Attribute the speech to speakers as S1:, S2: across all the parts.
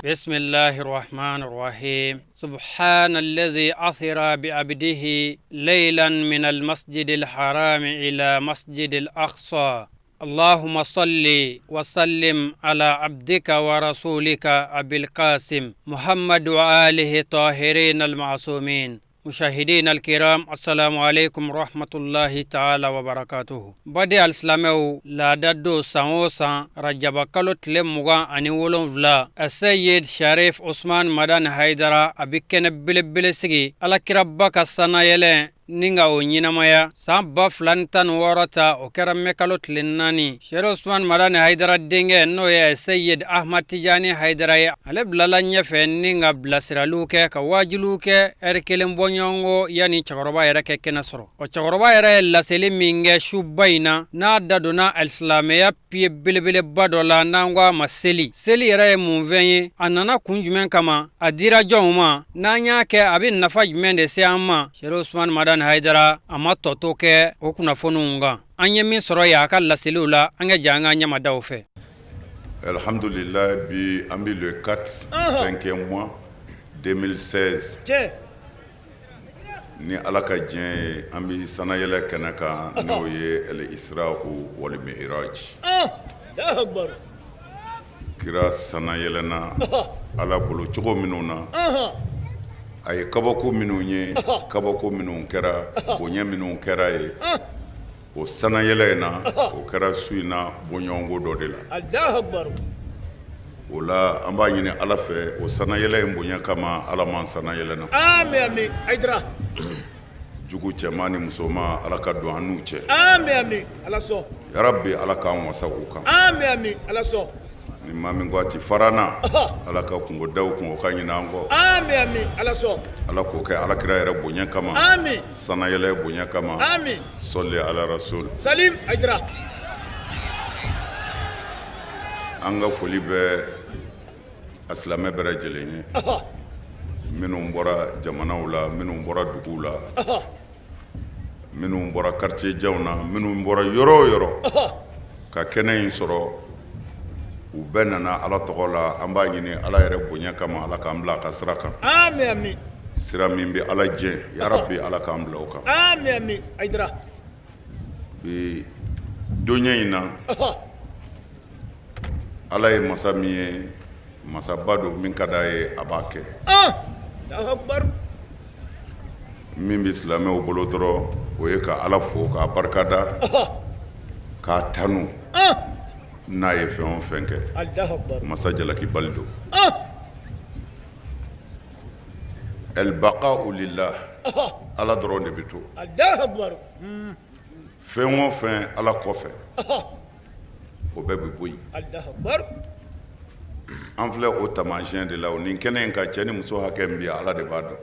S1: بسم الله الرحمن الرحيم سبحان الذي أثر بعبده ليلا من المسجد الحرام إلى مسجد الأقصى اللهم صل وسلم على عبدك ورسولك أبي القاسم محمد وآله الطاهرين المعصومين مشاهدينا الكرام السلام عليكم ورحمة الله تعالى وبركاته Baden alisilamɛw laada don san o san rajaba kalo tile 27 Aseyid Sharif Usman Madani Hayidara a bɛ kɛnɛ belebele sigi alakiraba ka sannayɛlɛn ni ka o ɲɛnamaya san 2016 ta o kɛra mɛ kalo tile 4 Sharif Usman Madani Hayidara denkɛ n'o ye Seyid Ahmad Tijani Hayidara ye ale bilala ɲɛfɛ ni ka bilasiraliw kɛ ka waajuliw kɛ ɛri kelen bɔɲɔgɔnko yanni cɛkɔrɔba yɛrɛ kɛ kɛnɛ sɔrɔ o cɛkɔrɔba yɛrɛ ye laseli min kɛ suba in na n'a da donna alisilamɛya piye belebeleba dɔ la n'an ko a ma seli seli yɛrɛ ye mun fɛn ye a nana kun jumɛn kama a dira jɔnw ma n'an y'a kɛ a bɛ nafa jumɛn de se an ma Sherif Usman Madani Hayidara a ma tɔ to kɛ o kunnafoniw kan an ye min sɔrɔ yen a ka laseliw la an ka jɛ an ka ɲɛmada o fɛ
S2: Alhamdulillah bi an bɛ le 4 5e mois 2016 ni Ala ka diɲɛ ye an bɛ sanayɛlɛ kɛnɛ kan n'o ye al israhu wal mi'raj kira sanayɛlɛna Ala bolo cogo minnu na a ye kabako minnu ye kabako minnu kɛra bonya minnu kɛra ye o sanayɛlɛ in na o kɛra su in na bɔɲɔgɔnko dɔ de la o la an b'a ɲini ala fɛ o sanayɛlɛ in bonya kama ala m'an sanayɛlɛ na jugu cɛman ni musoman ala ka don an n'u cɛ yarabi ala k'an wasa u kan ni maa min ko a ti fara na ala ka kunko da u kun o ka ɲinɛ an kɔ ala k'o kɛ alakira yɛrɛ bonya kama sanayɛlɛ bonya kama sɔli ala rasul
S3: salim ayidara
S2: an ka foli bɛ a silamɛ bɛɛ lajɛlen ye minnu bɔra jamanaw la minnu bɔra duguw la minnu bɔra quartier janw na minnu bɔra yɔrɔ o yɔrɔ ka kɛnɛ in sɔrɔ u bɛɛ nana ala tɔgɔ la an b'a ɲini ala yɛrɛ bonya kama ala k'an bila a ka sira kan sira min bɛ ala jɛ yarabi ala k'an bila o kan bi donya in na ala ye masa min ye masaba don min ka d'a ye a b'a kɛ min bɛ silamɛw bolo dɔrɔn o ye ka ala fo k'a barikada k'a tanu n'a ye fɛn o fɛn kɛ masa jalakibali don albaqa'u lillah ala dɔrɔn de bɛ to fɛn o fɛn ala kɔfɛ o bɛɛ bɛ bɔ yen an filɛ o taamasiyɛn de la o nin kɛnɛ in kan cɛ ni muso hakɛ min bɛ ala de b'a dɔn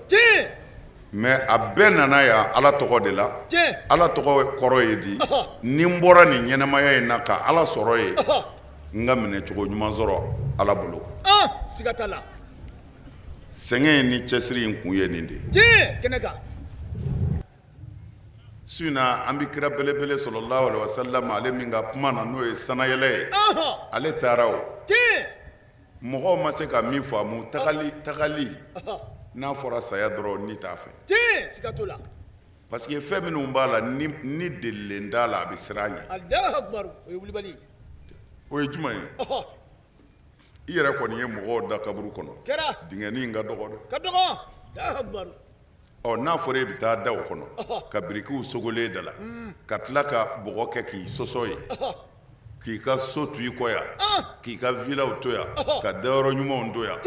S2: mais a bɛɛ nana yan ala tɔgɔ de la ala tɔgɔ kɔrɔ ye di ni n bɔra nin ɲɛnamaya in na ka ala sɔrɔ yen n ka minɛcogo ɲuman sɔrɔ ala bolo
S3: siga t'a la
S2: sɛgɛn in ni cɛsiri in kun ye nin de
S3: ye kɛnɛ kan
S2: su in na an bɛ kira belebele sallallahu alaihi wasallam ale min ka kuma na n'o ye sanayɛlɛ ye ale taara o mɔgɔw ma se ka min faamu tagali tagali n'a fɔra saya dɔrɔn ni t'a fɛ
S3: siga t'o la
S2: parce que fɛn minnu b'a la ni delilen t'a la a bɛ siran
S3: ɲɛ o ye wulibali ye
S2: o ye jumɛn ye i yɛrɛ kɔni ye mɔgɔw da kaburu kɔnɔ dingɛnin ka dɔgɔ dɛ
S3: ka dɔgɔ
S2: ɔ n'a fɔra e bɛ taa da o kɔnɔ ka birikiw sogolen da la ka tila ka bɔgɔ kɛ k'i sɔsɔ yen k'i ka so to i kɔ yan k'i ka vilaw to yan ka dayɔrɔ ɲumanw to yan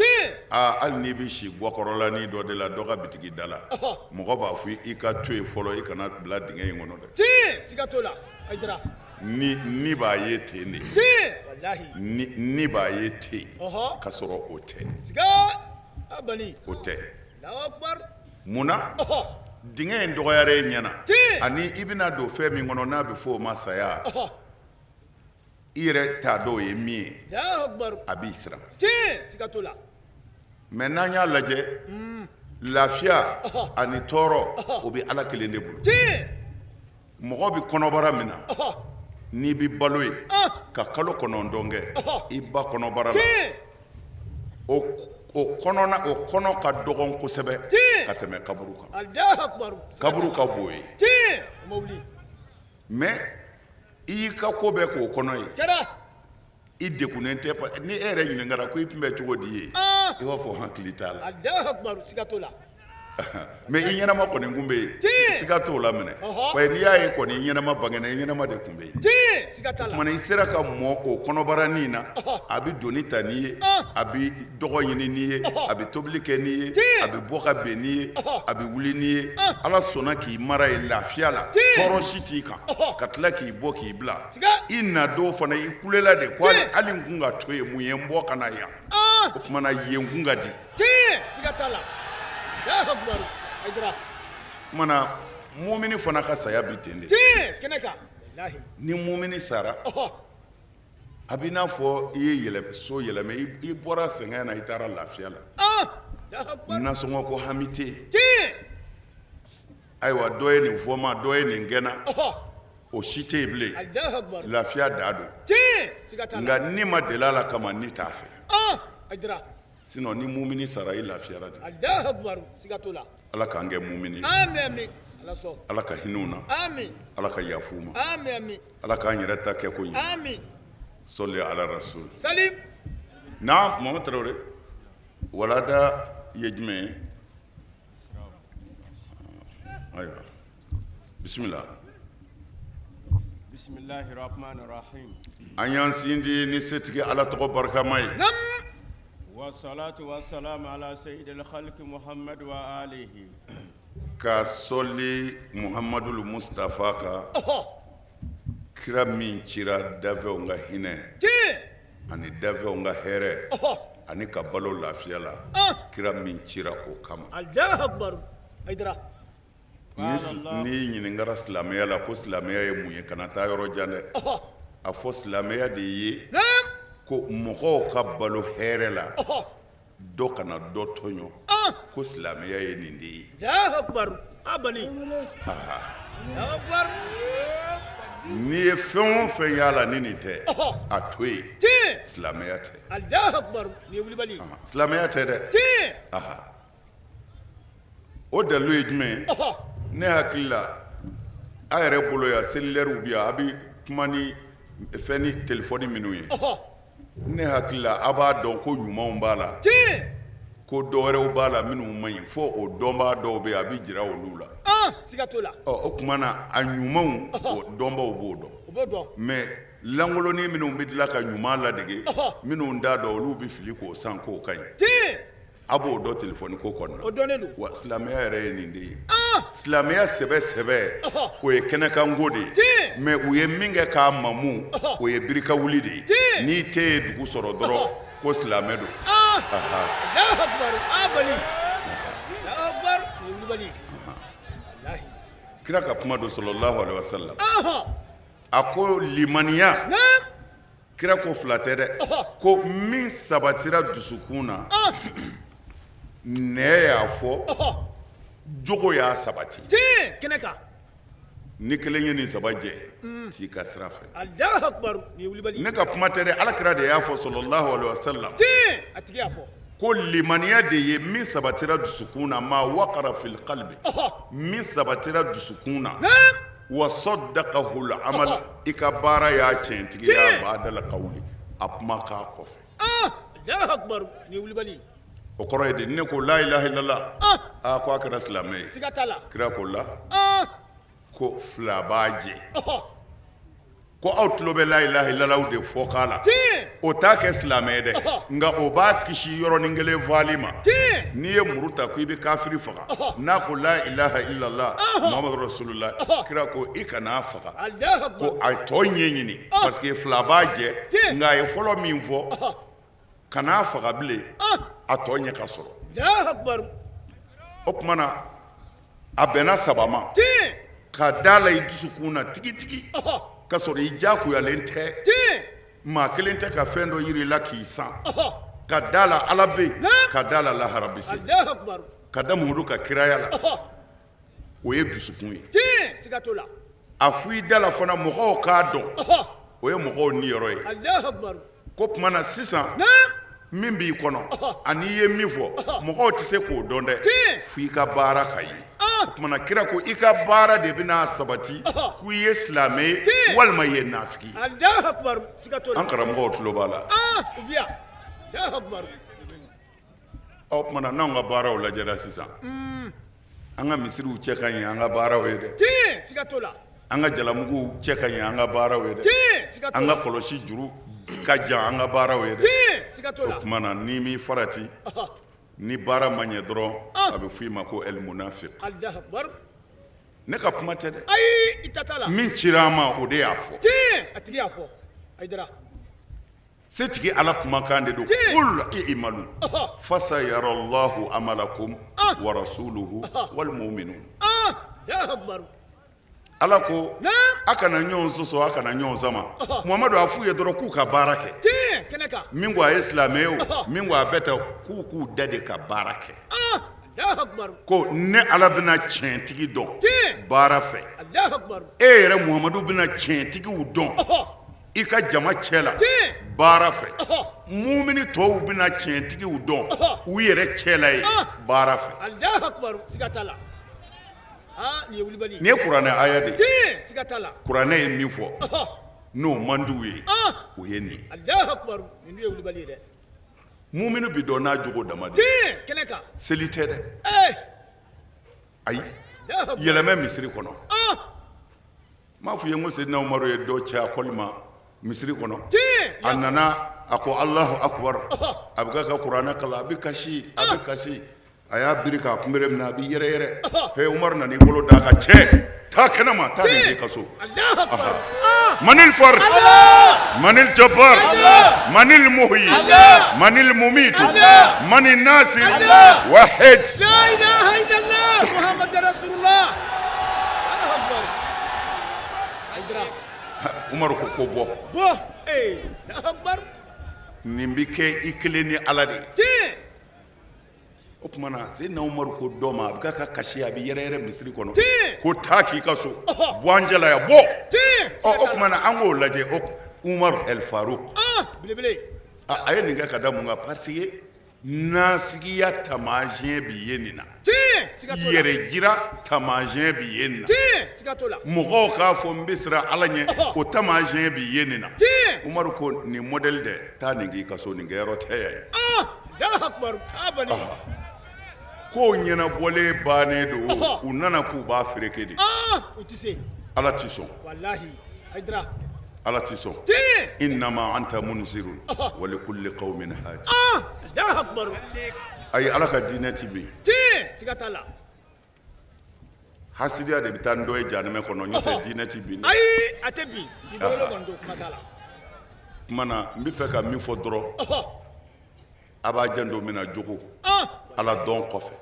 S2: aa hali n'i bɛ si gakɔrɔlanin dɔ de la dɔ ka bitigi da la mɔgɔ b'a fɔ i ka to yen fɔlɔ i kana bila dingɛ in kɔnɔ
S3: dɛ siga t'o la
S2: ni ni b'a ye ten de ni ni b'a ye ten ka sɔrɔ o tɛ o tɛ mun na dingɛ in dɔgɔyara e ɲɛ na ani i bɛna don fɛn min kɔnɔ n'a bɛ fɔ o ma saya i yɛrɛ t'a dɔn o ye min ye a b'i siran mais n'an y'a lajɛ lafiya ani tɔɔrɔ o bɛ ala kelen de bolo mɔgɔ bɛ kɔnɔbara min na n'i bɛ balo yen ka kalo 9 kɛ i ba kɔnɔbara la. O o kɔnɔna, o kɔnɔ ka dɔgɔn kosɛbɛ ka tɛmɛ kaburu kan. Kaburu ka bon ye, mais i y'i ka ko bɛɛ k'o kɔnɔ ye, i degunnen tɛ. Ni e yɛrɛ ɲininkara ko i tun bɛ cogo di ye, i b'a fɔ hakili t'a la, mais i ɲɛnama kɔni kun bɛ yen, siga t'o la minɛ. Parce que n'i y'a ye kɔni i ɲɛnama bangena, i ɲɛnama de tun bɛ yen. Kumana i sera ka mɔ o kɔnɔbaranin na, a bɛ doni ta n'i ye, a bɛ dɔgɔ ɲini n'i ye, a bɛ tobili kɛ n'i ye, a bɛ bɔ ka ben n'i ye, a bɛ wuli n'i ye. Ala sɔnna k'i mara yen lafiya la, tɔɔrɔ si t'i kan, ka tila k'i bɔ k'i bila. I na don fana, i kulela de ko hali n kun ka to yen, mun ye n bɔ ka na yan? O tuma na yen kun ka di.
S3: Siga t'a la.
S2: Tuma na mumini fana ka saya bi ten de.
S3: Kɛnɛ kan.
S2: Ni mumini sara, a b'i n'a fɔ i ye yɛlɛ so yɛlɛmɛ, i bɔra sɛgɛn na, i taara lafiya la. Nasɔngɔ ko hami tɛ yen. Ayiwa, dɔ ye nin fɔ n ma, dɔ ye nin kɛ n na, o si tɛ yen bilen, lafiya da don. Nka ni ma deli a la kama, ni t'a fɛ. Sinon ni mumini sara, i lafiyara de. Ala k'an kɛ mumini. Ala ka hinɛ u na, Ala ka yafa u ma, Ala k'an yɛrɛ ta kɛ ko ɲɛ. Sɔli ala rasul. Na Mamadu Tarawele, walada ye jumɛn ye? Ayiwa, bisimila. An y'an sindi ni setigi Ala tɔgɔ barikama ye. Ka sɔli Muhamadul Mustafa kan, kira min cira dafɛnw ka hinɛ ani dafɛnw ka hɛrɛ ani ka balo lafiya la, kira min cira o kama. N'i ɲininkara silamɛya la ko silamɛya ye mun ye, kana taa yɔrɔ jan dɛ, a fɔ silamɛya de ye ko mɔgɔw ka balo hɛrɛ la, dɔ kana dɔ tɔɲɔ, ko silamɛya ye nin de ye. N'i ye fɛn o fɛn y'a la ni nin tɛ, a to yen, silamɛya tɛ, silamɛya tɛ dɛ. O dalilu ye jumɛn ye? Ne hakili la, a yɛrɛ bolo yan, cellulaire bɛ yan, a bɛ kuma ni fɛn ni telefɔni minnu ye, ne hakili la, a b'a dɔn ko ɲumanw b'a la, ko dɔ wɛrɛw b'a la minnu man ɲi, fo o dɔnbaa dɔw bɛ yen, a bɛ jira olu la.
S3: Siga t'o la.
S2: Ɔ, o tuma na a ɲumanw, o dɔnbaaw b'o dɔn, mais lankolonin minnu bɛ tila ka ɲuman ladege, minnu t'a dɔn, olu bɛ fili k'o san k'o ka ɲi. A b'o dɔn telefɔni ko kɔnɔna.
S3: O dɔnnen don.
S2: Wa silamɛya yɛrɛ ye nin de ye. Silamɛya sɛbɛ sɛbɛ, o ye kɛnɛkanko de ye. Mais u ye min kɛ k'a mamu, o ye birikawuli de ye. N'i tɛ ye dugu sɔrɔ dɔrɔn ko silamɛ don.
S3: Alahu akibaru, a bali. Alahu akibaru, o ye wulibali ye. Walahi.
S2: Kira ka kuma don, sɔlɔlahu alayihi wa salam. A ko limaniya. Kira ko fila tɛ dɛ, ko min sabatira dusukun na, nɛn y'a fɔ, jogo y'a sabati.
S3: Kɛnɛ kan.
S2: Ni kelen ye nin saba jɛ, t'i ka sira fɛ. Ne ka kuma tɛ dɛ, Ala kira de y'a fɔ, sɔlɔlahu alayihi wa salam.
S3: A tigi y'a fɔ.
S2: Ko limaniya de ye min sabatira dusukun na, ma wakara fil kalibi, min sabatira dusukun na. Wa saddaqahul amal, i ka baara y'a tiɲɛtigiya, ba'dal qawli, a kumakan kɔfɛ.
S3: Alahu akibaru, nin ye wulibali ye.
S2: O kɔrɔ ye di? Ne ko la ilaha illallah, aa, ko a kɛra silamɛ ye.
S3: Siga t'a la.
S2: Kira ko la, ko fila b'a jɛ. Ko aw tulo bɛ la ilaha illallah de fɔ k'a la, o t'a kɛ silamɛ ye dɛ, nka o b'a kisi yɔrɔnin kelen faali ma. N'i ye muru ta ko i bɛ kafiri faga, n'a ko la ilaha illallah muhammadu rasulullah, kira ko i kan'a faga, ko a tɔ ɲɛɲini, parce que fila b'a jɛ, nka a ye fɔlɔ min fɔ, kan'a faga bilen, a tɔ ɲɛ ka sɔrɔ. O tuma na a bɛnna saba ma, ka da la i dusukun na tigitigi, ka sɔrɔ i diyagoyalen tɛ, maa kelen tɛ ka fɛn dɔ yira i la k'i san, ka da la Ala bɛ yen, ka da la lahara bɛ se, ka da Muhamadu ka kiraya la, o ye dusukun ye. A fɔ i da la fana mɔgɔw k'a dɔn, o ye mɔgɔw niyɔrɔ ye. Ko tuma na sisan, Min b'i kɔnɔ ani i ye min fɔ, mɔgɔw tɛ se k'o dɔn dɛ, fo i ka baara ka ye. O tuma na kira ko i ka baara de bɛna sabati ko i ye silamɛ ye walima i ye nafigi ye. An karamɔgɔw tulo b'a la. O tuma na n'anw ka baaraw lajɛra sisan, an ka misiriw cɛ ka ɲi an ka baaraw ye dɛ, an ka jalamuguw cɛ ka ɲi an ka baaraw ye dɛ, an ka kɔlɔsi juru ka jan an ka baaraw ye dɛ. O tuma na n'i m'i farati, ni baara ma ɲɛ dɔrɔn, a bɛ fɔ i ma ko el munafiq. Ne ka kuma tɛ dɛ, min cira an ma, o de y'a fɔ. Setigi Ala kumakan de don, qul i'malu fasayara Allahu amalakum wa rasuluhu wal mu'minun. Ala ko a kana ɲɔgɔn sɔsɔ, a kana ɲɔgɔn sama. Muhamadu, a f'u ye dɔrɔn k'u ka baara kɛ. Min ko a ye silamɛ ye o, min ko a bɛɛ tɛ, k'u k'u da de ka baara kɛ. Ko ne Ala bɛna tiɲɛtigi dɔn baara fɛ, e yɛrɛ Muhamadu bɛna tiɲɛtigiw dɔn i ka jama cɛ la baara fɛ, mumini tɔw bɛna tiɲɛtigiw dɔn u yɛrɛ cɛ la yen baara fɛ. Nin ye kuranɛ aya de ye. Kuranɛ ye min fɔ n'o man d'u ye, o ye nin ye. Mumini bi dɔn n'a jogo dama de ye, seli tɛ dɛ. Ayi, yɛlɛmɛ misiri kɔnɔ. N m'a fɔ i ye n ko Seydina Umaru ye dɔ cɛ a kɔli ma misiri kɔnɔ, a nana a ko Alahu akubaru, a bɛ ka kuranɛ kalan, a bɛ kasi, a bɛ kasi, a y'a biri k'a kunbere minɛ, a bɛ yɛrɛ yɛrɛ. He, Umaru nana i bolo d'a kan, cɛ, taa kɛnɛma, taa nin k'i ka so. Manil fard, manil jabbar, manil muhyi, manil mumitu, manil nasir, wahid.
S3: La ilaha illallah Muhammad rasulullah.
S2: Umaru ko ko bɔ.
S3: Bɔ. Ee, akbar.
S2: Nin bɛ kɛ i kelen ni Ala de ye.
S3: Tiɲɛ.
S2: O tuma na Seydina Umaru ko dɔ ma, a bɛ ka kasi, a bɛ yɛrɛ yɛrɛ misiri kɔnɔ.
S3: Tiɲɛ.
S2: Ko taa k'i ka so. Bɔ an cɛla yan, bɔ.
S3: Tiɲɛ.
S2: Ɔ, o tuma na an k'o lajɛ, o Umaru El Farouk.
S3: Belebele.
S2: A ye nin kɛ ka da mun kan? Parce que nafigiya taamasiyɛn bi ye nin na, yɛrɛ jira taamasiyɛn bi ye nin na, mɔgɔw k'a fɔ n bɛ siran Ala ɲɛ, o taamasiyɛn bi ye nin na. Umaru ko nin modèle dɛ, taa nin k'i ka so, nin kɛyɔrɔ tɛ yan ye. Kow ɲɛnabɔlen bannen don, u nana k'u b'a fereke de. Ala tɛ sɔn. Ala tɛ sɔn. Innama anta munzirun wa likulli qawmin hadi. Ayi, Ala ka diinɛ ti bin. Hasidiya de bɛ taa ni dɔ ye jahanama kɔnɔ, n'o tɛ diinɛ ti bin.
S3: Ayi, a tɛ bin.
S2: Tuma na n bɛ fɛ ka min fɔ dɔrɔn, a b'a janto min na, jogo Ala dɔn kɔfɛ,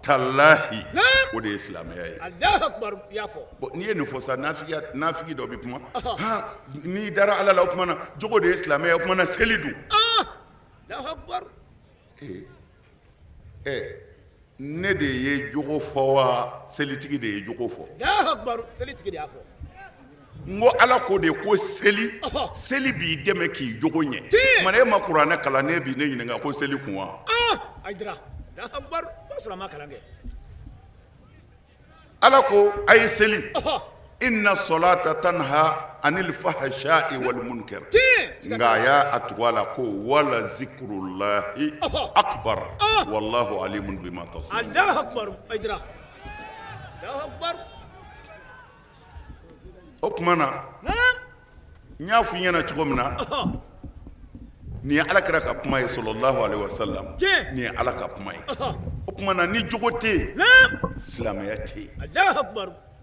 S2: talahi, o de ye silamɛya ye. Bon, n'i ye nin fɔ sa, nafigi dɔ bɛ kuma, n'i dara Ala la, o tuma na jogo de ye silamɛya, o tuma na seli dun? Ee, ne de ye jogo fɔ wa selitigi de ye jogo fɔ?
S3: Selitigi de y'a fɔ.
S2: N ko Ala ko de ko seli, seli b'i dɛmɛ k'i jogo ɲɛ. Tuma e ma kuranɛ kalan, ne b'i ne ɲininka ko seli kun wa? Ala ko a ye seli, inna solata tanha anil fahsha'i wal munkar. Nka a y'a tugu a la ko wala zikrullahi akbar wallahu alimun bima tasnaun. O tuma na n y'a fɔ i ɲɛna cogo min na, nin ye Ala kira ka kuma ye, sallallahu alaihi wasallam, nin ye Ala ka kuma ye. O tuma na ni jogo tɛ yen, silamɛya tɛ yen.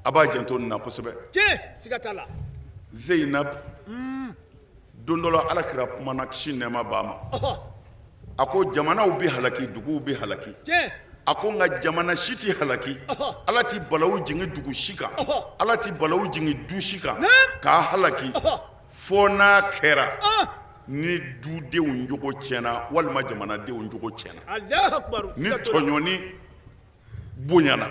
S2: A b'a janto nin na kosɛbɛ. Zeyinab, don dɔ la Ala kira kumana, kisi nɛɛma b'a ma, a ko jamanaw bɛ halaki, duguw bɛ halaki. A ko nka jamana si tɛ halaki, Ala tɛ balawu jigin dugu si kan, Ala tɛ balawu jigin du si kan k'a halaki, fo n'a kɛra ni dudenw jogo tiɲɛna walima jamanadenw jogo tiɲɛna, ni tɔɲɔni Bonyana,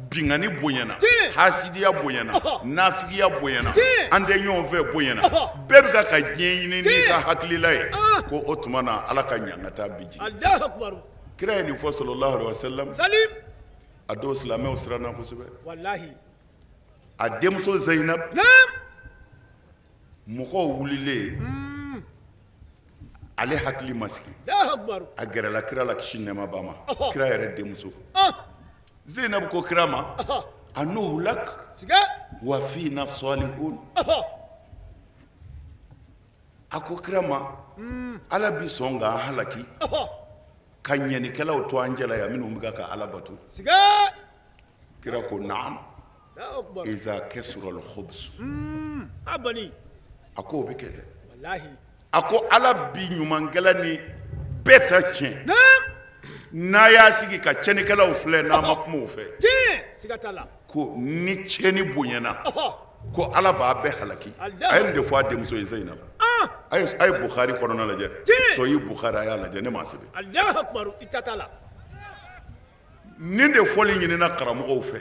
S2: binkanni bonyana, hasidiya bonyana, nafigiya bonyana, an tɛ ɲɔgɔn fɛ bonyana, bɛɛ bɛ ka ka diɲɛ ɲini n'i ka hakilila ye, ko o tuma na Ala ka ɲangata bi jigin. Kira ye nin fɔ sallallahu alaihi wasallam, a don silamɛw siranna kosɛbɛ. A denmuso Zeyinab, mɔgɔw wulilen ale hakili ma sigi, a gɛrɛla kira la, kisi nɛɛma b'a ma, kira yɛrɛ denmuso Zeyinab ko kira ma: anuhlak wa fina salihun. A ko kira ma, Ala bi sɔn k'an halaki ka ɲɛnikɛlaw to an cɛla yan minnu bɛ ka Ala bato? Kira ko: naam, iza kasura al-khubs. A ko o bɛ kɛ dɛ. A ko Ala bi ɲumankɛla ni bɛɛ ta tiɲɛ n'a y'a sigi ka tiɲɛnikɛlaw filɛ, n'a ma kuma u fɛ, ko ni tiɲɛni bonyana, ko Ala b'a bɛɛ halaki. A ye nin de fɔ a denmuso ye Zeyinab. A ye Bukhari kɔnɔna lajɛ, Sahih Bukhari, a y'a lajɛ, ne m'a sɛbɛn. Nin de fɔli ɲinina karamɔgɔw fɛ.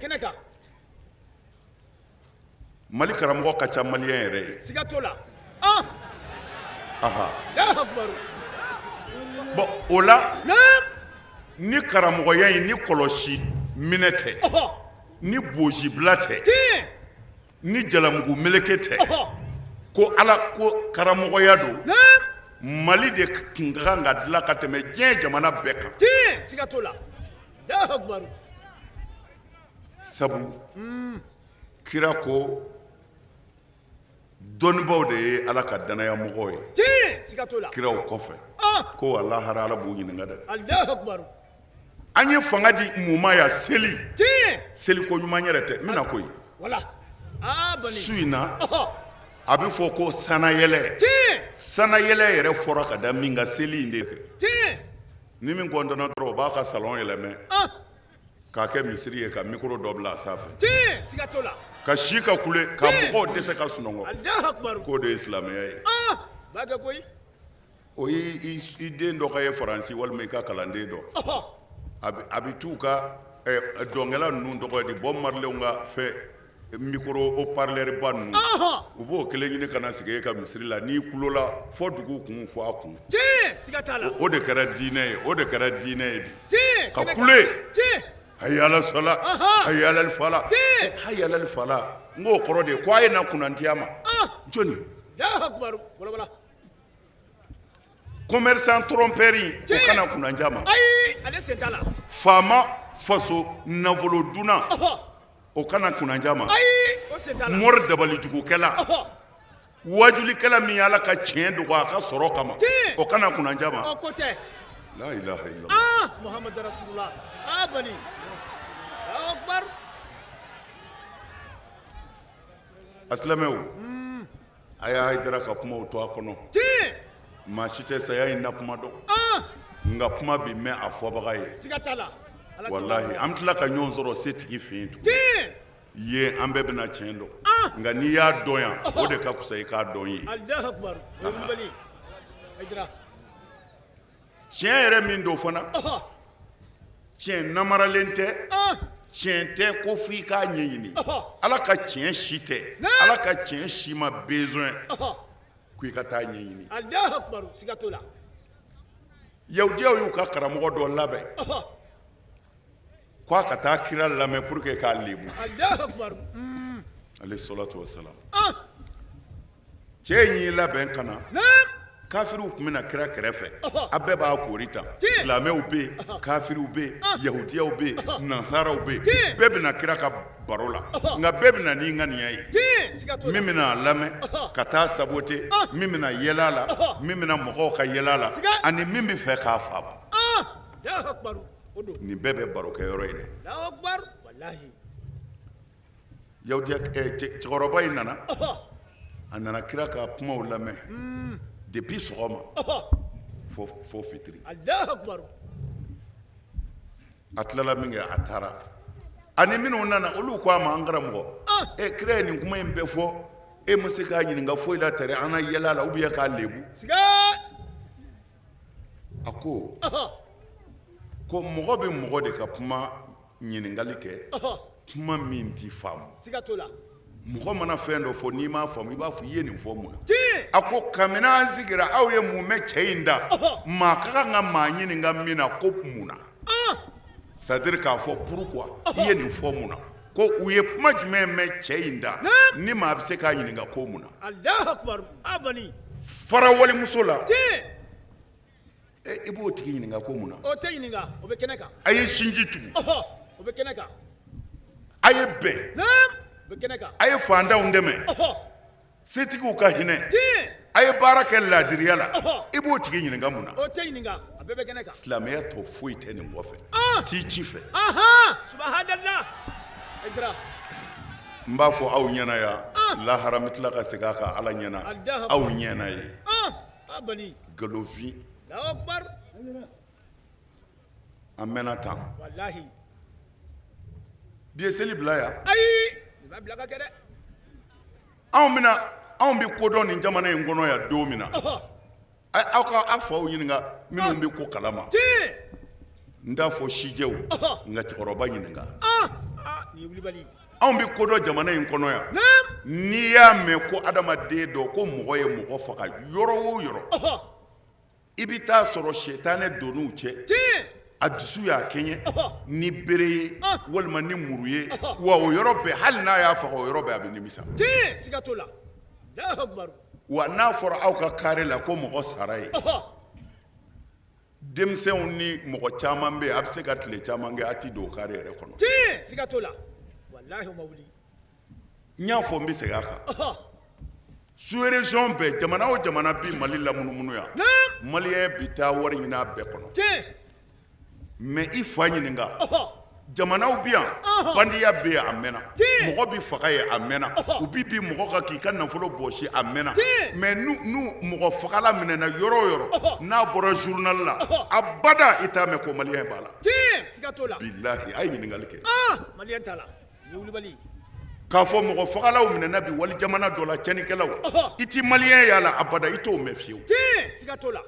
S3: Kɛnɛ kan.
S2: Mali karamɔgɔ ka ca maliyɛn yɛrɛ ye.
S3: Siga t'o la.
S2: Aha, bon, o la, ni karamɔgɔya in ni kɔlɔsi minɛ tɛ, ni bozibila tɛ, ni jalamugu meleke tɛ, ko Ala ko karamɔgɔya don, Mali de tun ka kan ka dilan ka tɛmɛ diɲɛ jamana bɛɛ kan.
S3: Siga t'o la.
S2: Sabu kira ko dɔnnibaaw de ye Ala ka danaya mɔgɔw ye
S3: siga t'o la
S2: kiraw kɔfɛ, ko walahara Ala b'u ɲininka dɛ. An ye fanga di mun ma yan? Seli, seliko ɲuman yɛrɛ tɛ n bɛna ko ye su in na. A bɛ fɔ ko sanayɛlɛ, sanayɛlɛ yɛrɛ fɔra ka da min kan, seli in de kɛ. Ni min kɔntana dɔrɔn, o b'a ka salon yɛlɛmɛ k'a kɛ misiri ye, ka micro dɔ bila a sanfɛ, ka si ka kule ka mɔgɔw dɛsɛ ka sunɔgɔ, k'o de ye silamɛya ye. O i den dɔ ka ye Faransi, walima i ka kalanden dɔ, a bɛ t'u ka dɔnkɛla ninnu tɔgɔ di, Bob Marleyw ka fɛ micro haut-parleur ba ninnu, u b'o kelen ɲini ka na sigi e ka misiri la, n'i kulola fɔ dugu kun, fɔ a kun. O de kɛra diinɛ ye, o de kɛra diinɛ ye bi, ka kule hayya ala sala, hayya alal fala, hayya alal fala. N k'o kɔrɔ de ye ko a ye na kunnandiya ma jɔni. Commerçant trompeur, o kana kunnandiya ma.
S3: Ayi, ale sen t'a la.
S2: Faama faso nafolo dunna, o kana kunnandiya ma.
S3: Ayi, o sen t'a la.
S2: Mori dabalijugukɛla, wajulikɛla min ye Ala ka tiɲɛ dogo a ka sɔrɔ kama, o kana kunnandiya ma.
S3: O ko tɛ.
S2: La ilaha illallah.
S3: Ah, Muhammadu rasulullah. Ah, bani akbar.
S2: A silamɛw, a y'a Hayidara ka kumaw to a kɔnɔ. Maa si tɛ saya in na kuma dɔn, nka kuma bi mɛn a fɔbaga ye.
S3: Siga t'a la.
S2: Walahi, an tila ka ɲɔgɔn sɔrɔ setigi fɛ yen tugun yen, an bɛɛ bɛna tiɲɛ dɔn. Nka n'i y'a dɔn yan, o de ka fisa i k'a dɔn yen. Tiɲɛ yɛrɛ min don fana, tiɲɛ namaralen tɛ, tiɲɛ tɛ ko fo i k'a ɲɛɲini. Ala ka tiɲɛ si tɛ, Ala ka tiɲɛ si ma besoin ko i ka taa ɲɛɲini. Yahudiyaw y'u ka karamɔgɔ dɔ labɛn ko a ka taa kira lamɛn pour que k'a lebu, alayhi salatu wasalam. Cɛ in y'i labɛn ka na. Kafiriw tun bɛ na kira kɛrɛfɛ, a bɛɛ b'a koori ta. Silamɛw bɛ yen, kafiriw bɛ yen, yahudiyaw bɛ yen, nansaraw bɛ yen, bɛɛ bɛ na kira ka baro la. Nka bɛɛ bɛ na n'i ŋaniya ye: min bɛna a lamɛn ka taa saboter, min bɛna yɛlɛ a la, min bɛna mɔgɔw ka yɛlɛ a la, ani min bɛ fɛ k'a faamu. Nin bɛɛ bɛ barokɛyɔrɔ in na. Yahudiya cɛkɔrɔba in nana, a nana kira ka kumaw lamɛn depuis sɔgɔma fo fitiri. A tilala min kɛ, a taara. Ani minnu nana, olu ko a ma: an karamɔgɔ, e kira ye nin kuma in bɛɛ fɔ, e ma se k'a ɲininka foyi la tɛrɛ an na yɛlɛ a la ou bien k'a lebu. A ko ko mɔgɔ bɛ mɔgɔ de ka kuma Ɲininkali kɛ, kuma min tɛ faamu.
S3: Siga t'o la.
S2: Mɔgɔ mana fɛn dɔ fɔ, n'i m'a faamu, i b'a fɔ i ye nin fɔ mun na? A ko kabini an sigira, aw ye mun mɛn cɛ in da? Maa ka kan ka maa ɲininka min na ko mun na, c'est à dire k'a fɔ pourquoi, i ye nin fɔ mun na? Ko u ye kuma jumɛn mɛn cɛ in da ni maa bɛ se k'a ɲininka ko mun na? Fara walimuso la, i b'o tigi ɲininka ko mun na?
S3: O tɛ ɲininka, o bɛ kɛnɛ kan.
S2: A ye sinji tugu,
S3: o bɛ kɛnɛ kan.
S2: A ye bɛn,
S3: o bɛ kɛnɛ kan.
S2: A ye fantanw dɛmɛ, setigiw ka hinɛ, a ye baara kɛ laadiriya la, i b'o tigi ɲininka mun na?
S3: O tɛ ɲininka, a bɛɛ bɛ kɛnɛ kan.
S2: Silamɛya tɔ foyi tɛ nin kɔfɛ, t'i ci fɛ.
S3: Subhanallah.
S2: N b'a fɔ aw ɲɛna yan, lahara n bɛ tila ka segin a kan Ala ɲɛna, aw ɲɛna ye. Nkalonfin an mɛnna tan bi ye seli bila yan.
S3: Ayi,
S2: anw bɛna anw bɛ ko dɔn nin jamana in kɔnɔ yan don min na, aw ka aw faw ɲininka minnu bɛ ko kalama. N t'a fɔ sijɛw, nka cɛkɔrɔba ɲininka. Anw bɛ ko dɔn jamana in kɔnɔ yan, n'i y'a mɛn ko adamaden dɔ ko mɔgɔ ye mɔgɔ faga yɔrɔ o yɔrɔ, i bɛ taa sɔrɔ sitanɛ donn'u cɛ, a dusu y'a kɛɲɛ ni bere ye walima ni muru ye, wa o yɔrɔ bɛɛ, hali n'a y'a faga o yɔrɔ bɛɛ, a bɛ nimisa. Wa n'a fɔra aw ka kare la ko mɔgɔ sara yen, denmisɛnw ni mɔgɔ caman bɛ yen, a bɛ se ka tile caman kɛ a ti don kare yɛrɛ kɔnɔ.
S3: Tiɲɛ, siga t'o la, walahi o ma wuli.
S2: N y'a fɔ, n bɛ segin a kan, sous région bɛɛ, jamana o jamana bi Mali lamunumunu yan, maliyɛn bi taa wari ɲini a bɛɛ kɔnɔ. Mais i fa ɲininka, jamanaw bi yan, bandiya bɛ yen a mɛnna, mɔgɔ bɛ faga yen a mɛnna, u bɛ bin mɔgɔ kan k'i ka nafolo bɔsi a mɛnna. Mais n'u mɔgɔ fagala minɛna yɔrɔ o yɔrɔ, n'a bɔra journal la, abada i t'a mɛn ko maliyɛn b'a la. Bilahi, a ye ɲininkali kɛ.
S3: Maliyɛn t'a la, nin ye wulibali.
S2: K'a fɔ mɔgɔ fagalaw minɛna bi wali jamana dɔ la, tiɲɛnikɛlaw, i ti maliyɛn y'a la abada, i t'o mɛn fiyewu.
S3: Siga t'o la.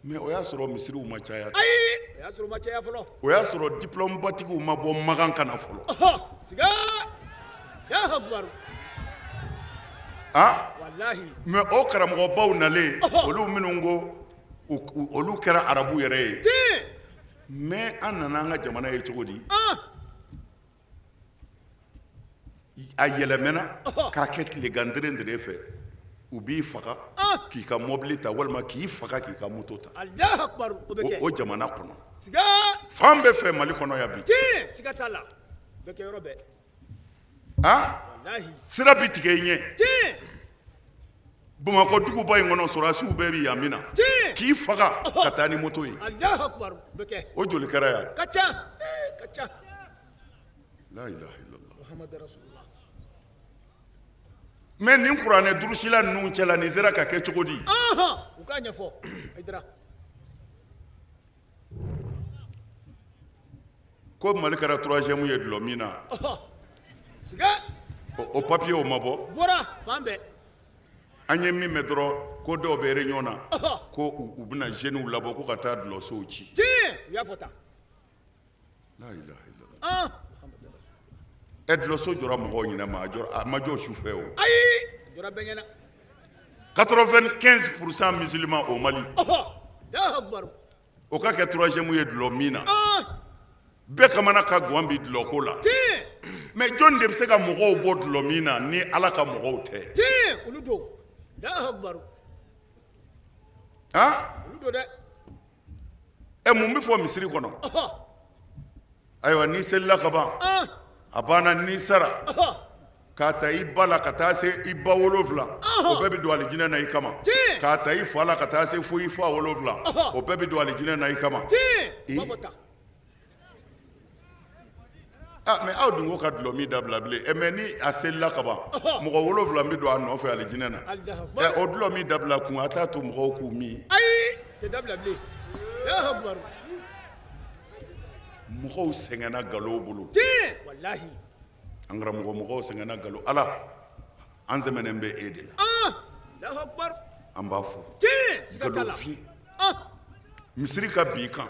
S2: Mais o y'a sɔrɔ misiriw ma caya.
S3: Ayi, o y'a sɔrɔ u ma caya fɔlɔ.
S2: O y'a sɔrɔ diplôme batigiw ma bɔ Makan ka na fɔlɔ.
S3: Siga, Alahu akibaru.
S2: Ah?
S3: Walahi.
S2: Mais o karamɔgɔbaw nalen, olu minnu ko olu kɛra arabu yɛrɛ ye.
S3: Tiɲɛ.
S2: Mais an nana an ka jamana ye cogo di? A yɛlɛmɛna k'a kɛ tilegan dere fɛ, u b'i faga k'i ka mɔbili ta walima k'i faga k'i ka moto ta. O jamana kɔnɔ, fan bɛɛ fɛ Mali kɔnɔ yan bi, sira bi tigɛ i ɲɛ. Bamakɔ duguba in kɔnɔ, sɔrɔdasiw bɛɛ bɛ yan min na k'i faga ka taa ni moto ye, o joli kɛra yan?
S3: Ka ca.
S2: La ilaha illallah.
S3: Muhammad rasulullah.
S2: Mais nin kuranɛ durusila ninnu cɛla, nin sera ka kɛ cogo di?
S3: U k'a ɲɛfɔ, Hayidara.
S2: Ko Mali kɛra troisième ye dulɔ min na.
S3: Siga.
S2: O papier o ma bɔ.
S3: Bɔra fan bɛɛ.
S2: An ye min mɛn dɔrɔn, ko dɔw bɛ réunion na, ko u bɛna jeunes labɔ ko ka taa dulɔsow ci.
S3: Tiɲɛ, u y'a fɔ tan.
S2: La ilaha illallah. Ɛ, dulɔso jɔra mɔgɔw ɲɛna ma, a jɔra, a ma jɔ su fɛ o.
S3: Ayi, a jɔra bɛɛ ɲɛna.
S2: 95% musulmans au Mali.
S3: Allahu akbar.
S2: O ka kɛ troisième ye dulɔ min na. Bɛɛ kamana ka gan bi dulɔ ko la. Mais jɔn de bɛ se ka mɔgɔw bɔ dulɔ min na ni Ala ka mɔgɔw tɛ?
S3: Tiɲɛ, olu don. Allahu akbar.
S2: Han?
S3: Olu don dɛ.
S2: Ɛ, mun bɛ fɔ misiri kɔnɔ? Ayiwa, n'i selila ka ban, a banna. N'i sara, k'a ta i ba la ka taa se i ba wolonfila, o bɛɛ bɛ don alijinɛ na i kama. K'a ta i fa la ka taa se fo i fa wolonfila, o bɛɛ bɛ don alijinɛ na i kama. Ah, mais aw dun ko ka dulɔ min dabila bilen. Ɛ, mais ni a selila ka ban, mɔgɔ wolonfila bɛ don a nɔfɛ alijinɛ na. Ɛ, o dulɔ min dabila kun, a t'a to mɔgɔw k'u min.
S3: Ayi, tɛ dabila bilen.
S2: Mɔgɔw sɛgɛnna nkalon bolo.
S3: Walahi.
S2: An karamɔgɔ, mɔgɔw sɛgɛnna nkalon. Ala, an sɛmɛnen bɛ e de la. An b'a fɔ nkalonfin misiri ka bin i kan.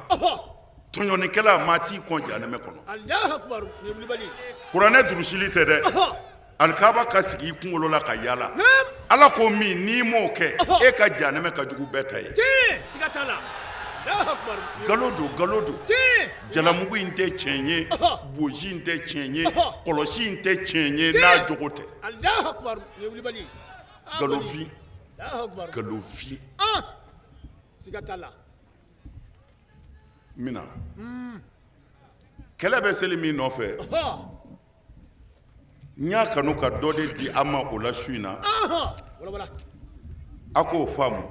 S2: Tɔɲɔnikɛla, maa t'i kɔn jahanɛmɛ kɔnɔ. Kuranɛ durusili tɛ dɛ, alikaba ka sigi i kunkolo la ka yaala. Ala ko min n'i m'o kɛ, e ka jahanɛmɛ ka jugu bɛɛ ta ye. Nkalon don, nkalon don. Jalamugu in tɛ tiɲɛ ye, bozi in tɛ tiɲɛ ye, kɔlɔsi in tɛ tiɲɛ ye n'a jogo tɛ. Nkalonfin, nkalonfin. N bɛna kɛlɛ bɛ seli min nɔfɛ, n y'a kanu ka dɔ de di a ma o la su in na, a k'o faamu.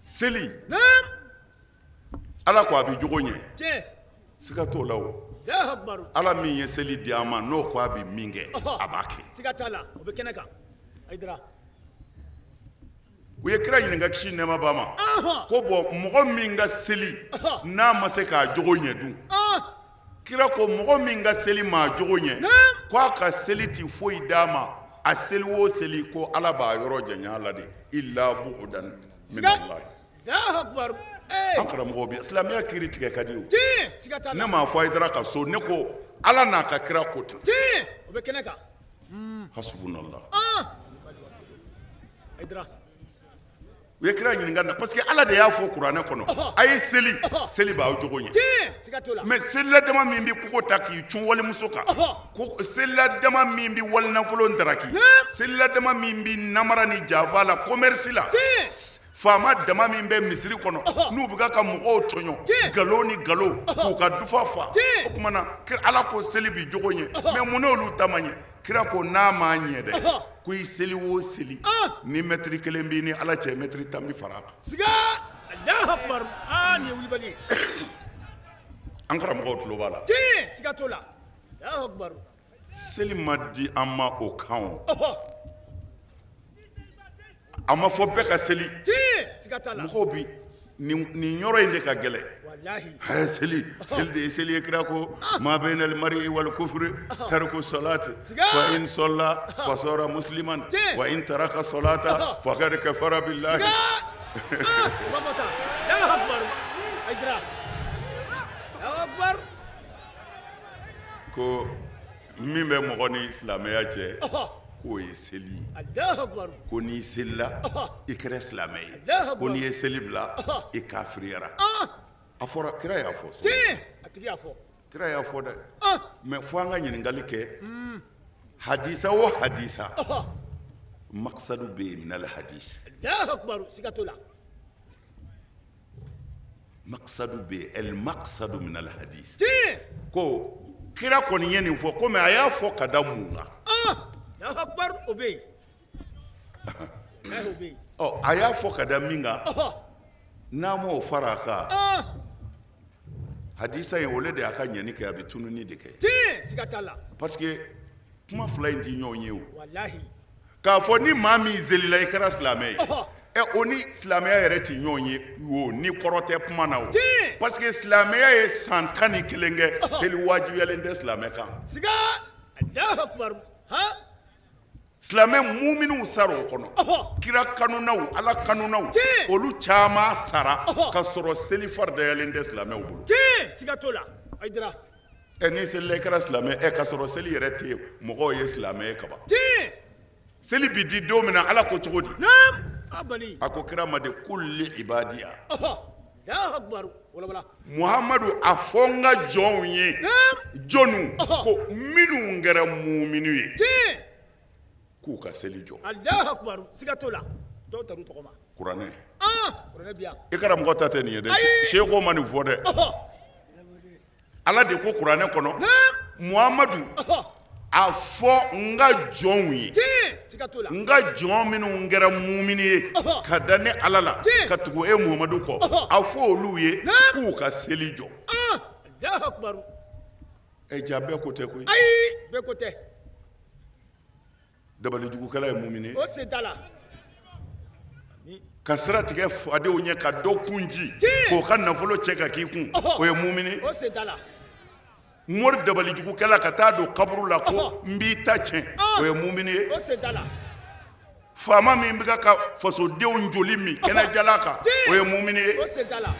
S2: Seli, Ala ko a bɛ jogo ɲɛ, siga t'o la. O Ala min ye seli di an ma, n'o ko a bɛ min kɛ, a b'a kɛ. U ye kira ɲininka, kisi nɛɛma b'a ma, ko bɔn, mɔgɔ min ka seli n'a ma se k'a jogo ɲɛ dun? Kira ko mɔgɔ min ka seli m'a jogo ɲɛ, ko a ka seli ti foyi d'a ma. A seli o seli, ko Ala b'a yɔrɔ janya a la de, illa bu'udan min Allah. An karamɔgɔ bi silamɛya kiri tigɛ ka di o. Ne m'a fɔ Hayidara ka so, ne ko Ala n'a ka kira ko tan. Hasbunallah. U ye kira ɲininka na parce que Ala de y'a fɔ kuranɛ kɔnɔ, a ye seli, seli b'aw jogo ɲɛ. Mais selila dama min bɛ kogo ta k'i cun walimuso kan, ko selila dama min bɛ walinafolo ndaraki, selila dama min bɛ namara ni janfa la commerce la, faama dama min bɛ misiri kɔnɔ n'u bɛ ka mɔgɔw tɔɲɔ nkalon ni nkalon k'u ka dufa fa, o tuma na Ala ko seli bɛ jogo ɲɛ, mais mun n'olu ta ma ɲɛ? Kira ko n'a ma ɲɛ dɛ, ko i seli o seli, ni mɛtiri kelen b'i ni Ala cɛ, mɛtiri 10 bɛ fara a kan. An karamɔgɔw tulo b'a la. Seli ma di an ma o kan, o a ma fɔ bɛɛ ka seli. Mɔgɔw bi nin yɔrɔ in de ka gɛlɛn. Seli, seli de ye seli ye. Kira ko ma baynal mar'i wal kufri tariku salati, fa in salla fasara musliman, wa in taraka salata faqad kafara billahi. Ko min bɛ mɔgɔ ni silamɛya cɛ, k'o ye seli ye. Ko n'i selila, i kɛra silamɛ ye. Ko n'i ye seli bila, i kafiriyara. A fɔra, kira y'a fɔ, kira y'a fɔ dɛ. Mais fo an ka ɲininkali kɛ. Hadisa o hadisa, maksadu bɛ yen minal hadis. Maksadu bɛ yen, el maksadu minal hadis. Ko kira kɔni ye nin fɔ, komi a y'a fɔ ka da mun kan?
S3: O bɛ yen.
S2: Ɔ, a y'a fɔ ka da min kan, n'a m'o fara a kan, hadisa in, o de y'a ka ɲɛni kɛ, a bɛ tununi de kɛ.
S3: Siga t'a la.
S2: Parce que kuma fila in tɛ ɲɔgɔn ye o. K'a fɔ ni maa min selila, i kɛra silamɛ ye, ɛ, o ni silamɛya yɛrɛ tɛ ɲɔgɔn ye o, ni kɔrɔ tɛ kuma na o, parce que silamɛya ye san 11 kɛ, seli wajibiyalen tɛ silamɛ kan. Silamɛ muminiw sara o kɔnɔ, kira kanunaw, Ala kanunaw, olu caman sara ka sɔrɔ seli faridayalen tɛ silamɛw bolo.
S3: Siga t'o la.
S2: Ɛ, n'i selila, i kɛra silamɛ, ɛ, ka sɔrɔ seli yɛrɛ tɛ yen, mɔgɔw ye silamɛ ye kaban. Seli bi di don min na, Ala ko cogo di? A ko kira ma de, kul li ibadiya, Muhamadu, a fɔ n ka jɔnw ye, jɔnw ko minnu kɛra muminu ye, k'u ka seli jɔ.
S3: Siga t'o la, dɔw tar'u tɔgɔ ma.
S2: Kuranɛ, i karamɔgɔ ta tɛ nin ye dɛ, seko ma nin fɔ dɛ. Ala de ko kuranɛ kɔnɔ, Muhamadu, a fɔ n ka jɔnw ye, n ka jɔn minnu kɛra mumini ye ka da ne Ala la, ka tugu e Muhamadu kɔ, a fɔ olu ye k'u ka seli jɔ. Ɛ, ja bɛɛ ko tɛ koyi.
S3: Ayi, bɛɛ ko tɛ.
S2: Dabalijugukɛla ye mumini ye?
S3: O sen t'a la.
S2: Ka sira tigɛ fadenw ɲɛ, ka dɔ kun ci k'o ka nafolo cɛ ka k'i kun, o ye mumini?
S3: O sen t'a la.
S2: Mori dabalijugukɛla ka taa don kaburu la ko n b'i ta tiɲɛ, o ye mumini ye?
S3: O sen t'a la.
S2: Faama min bɛ ka fasodenw joli min kɛnɛjalan kan, o ye mumini ye?
S3: O sen t'a la.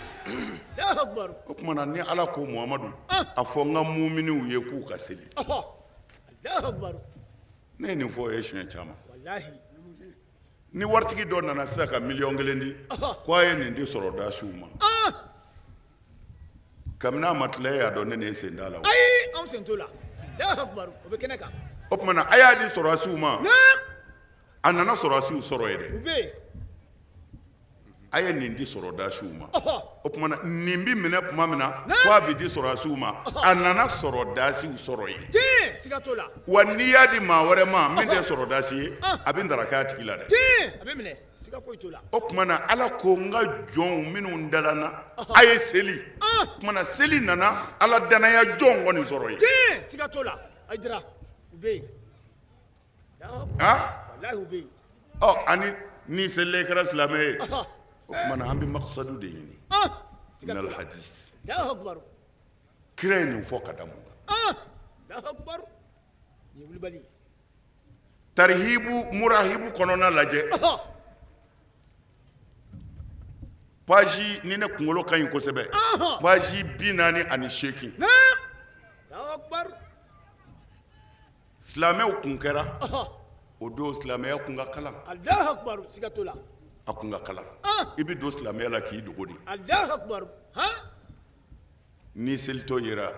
S2: O tuma na ni Ala ko Muhamadu a fɔ n ka muminiw ye k'u ka seli. Ne ye nin fɔ o ye siɲɛ caman. Ni waritigi dɔ nana sisan ka miliyɔn 1 di ko a ye nin di sɔrɔdasiw ma. Kabini a ma tila e y'a dɔn ne ni e sen t'a la.
S3: Ayi, anw sen t'o la. O bɛ kɛnɛ kan.
S2: O tuma na a y'a di sɔrɔdasiw ma. A nana sɔrɔdasiw sɔrɔ yen dɛ.
S3: U bɛ yen.
S2: A ye nin di sɔrɔdasiw ma. O tuma na nin bɛ minɛ tuma min na ko a bɛ di sɔrɔdasiw ma, a nana sɔrɔdasiw sɔrɔ yen.
S3: Tiɲɛ, siga t'o la.
S2: Wa n'i y'a di maa wɛrɛ ma min tɛ sɔrɔdasi ye, a bɛ ndaraki a tigi la dɛ.
S3: Tiɲɛ, a bɛ minɛ, siga foyi t'o la.
S2: O tuma na Ala ko n ka jɔnw minnu dala n na, a ye seli. O tuma na seli nana Ala danaya jɔnw kɔni sɔrɔ yen.
S3: Tiɲɛ, siga t'o la. Hayidara, u bɛ yen. Walahi u bɛ yen.
S2: Ɔ ani n'i selila i kɛra silamɛ ye. O tuma na an bɛ makisadu de ɲini. Minal hadis. Kira ye nin fɔ ka da mun kan? Tarihibu murahibu kɔnɔna lajɛ. Page ni ne kunkolo ka ɲi kosɛbɛ. Page 48. Silamɛw kun kɛra o don silamɛya kun ka kalan,
S3: Alahu akibaru, siga t'o la,
S2: a kun ka kalan, i bɛ don silamɛya la k'i dogo de,
S3: Alahu akibaru, han,
S2: n'i selitɔ yera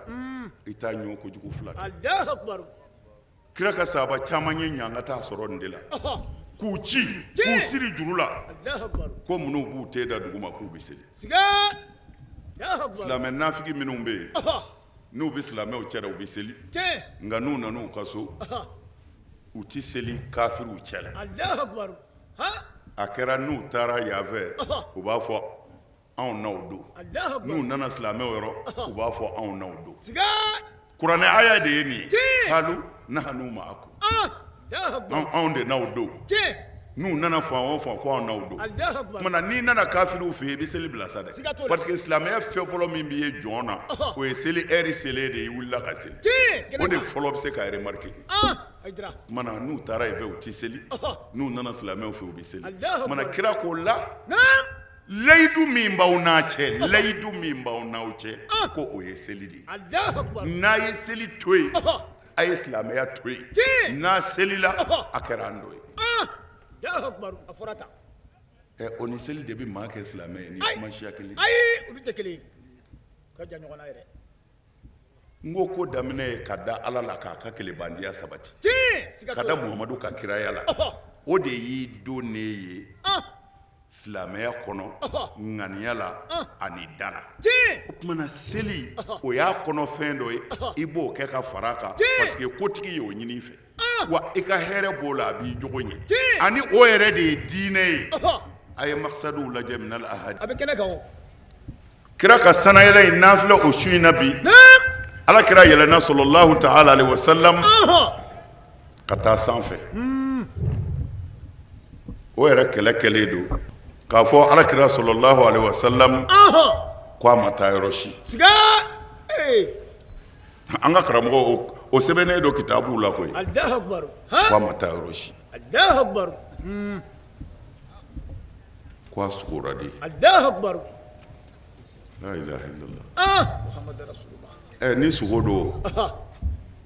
S2: i t'a ɲɔ kojugu fila kɛ,
S3: Alahu akibaru,
S2: kira ka sahaba caman ye ɲangata sɔrɔ nin de la k'u ci k'u siri juru la ko minnu b'u ten da dugu ma k'u bɛ seli,
S3: siga, Alahu akibaru,
S2: silamɛ nafigi minnu bɛ yen n'u bɛ silamɛw cɛla u bɛ seli nka n'u nana u ka so u tɛ seli kafiriw cɛla a kɛra n'u taara yan fɛ u b'a fɔ anw n'aw don n'u nana silamɛw yɔrɔ u b'a fɔ anw n'aw don kuranɛ aya de ye nin ye kalu nahanu ma'akum anw de n'aw don n'u nana fan o fan ko anw n'aw don tuma na n'i nana kafiriw fɛ yen i bɛ seli bila sa dɛ parce que silamɛya fɛn fɔlɔ min b'i ye jɔn na o ye seli heure selen de ye i wulila ka seli o de fɔlɔ bɛ se ka remarquer tuma na n'u taara yen fɛ u tɛ seli n'u nana silamɛw fɛ u bɛ seli tuma na kira ko la layidu min b'aw n'a cɛ layidu min b'aw n'aw cɛ ko o ye seli de ye n'a ye seli to yen a ye silamɛya to yen n'a selila a kɛra an dɔ ye
S3: a fɔra tan
S2: ɛ o ni seli de bɛ maa kɛ silamɛ ye ni kuma siya kelen
S3: ayi olu tɛ kelen ye ka jan ɲɔgɔn na yɛrɛ
S2: n ko ko daminɛ ye ka da ala la k'a ka kelenbandiya sabati ka da muhamadu ka kiraya la o de y'i don ne ye silamɛya kɔnɔ ŋaniya la ani da la o tuma na seli o y'a kɔnɔfɛn dɔ ye i b'o kɛ ka fara a kan parce que kotigi y'o ɲini i fɛ wa i ka hɛrɛ b'o la a b'i jogo ɲɛ ani o yɛrɛ de ye diinɛ ye a ye maksadiw lajɛ minal ahadi
S3: a bɛ kɛnɛ kan o
S2: kira ka sanayɛlɛ in n'an filɛ o su in na bi ala kira yɛlɛnna sɔlɔlahu taala alaihi wasalam ka taa sanfɛ o yɛrɛ kɛlɛ kɛlen don k'a fɔ ala kira sɔlɔlahu alaihi wasalam ko a ma taa yɔrɔ si an ka karamɔgɔ o sɛbɛnnen don kitabuw la koyi ko a ma taa yɔrɔ si ko a sugora de la ilaha illallah ɛ ni sugo don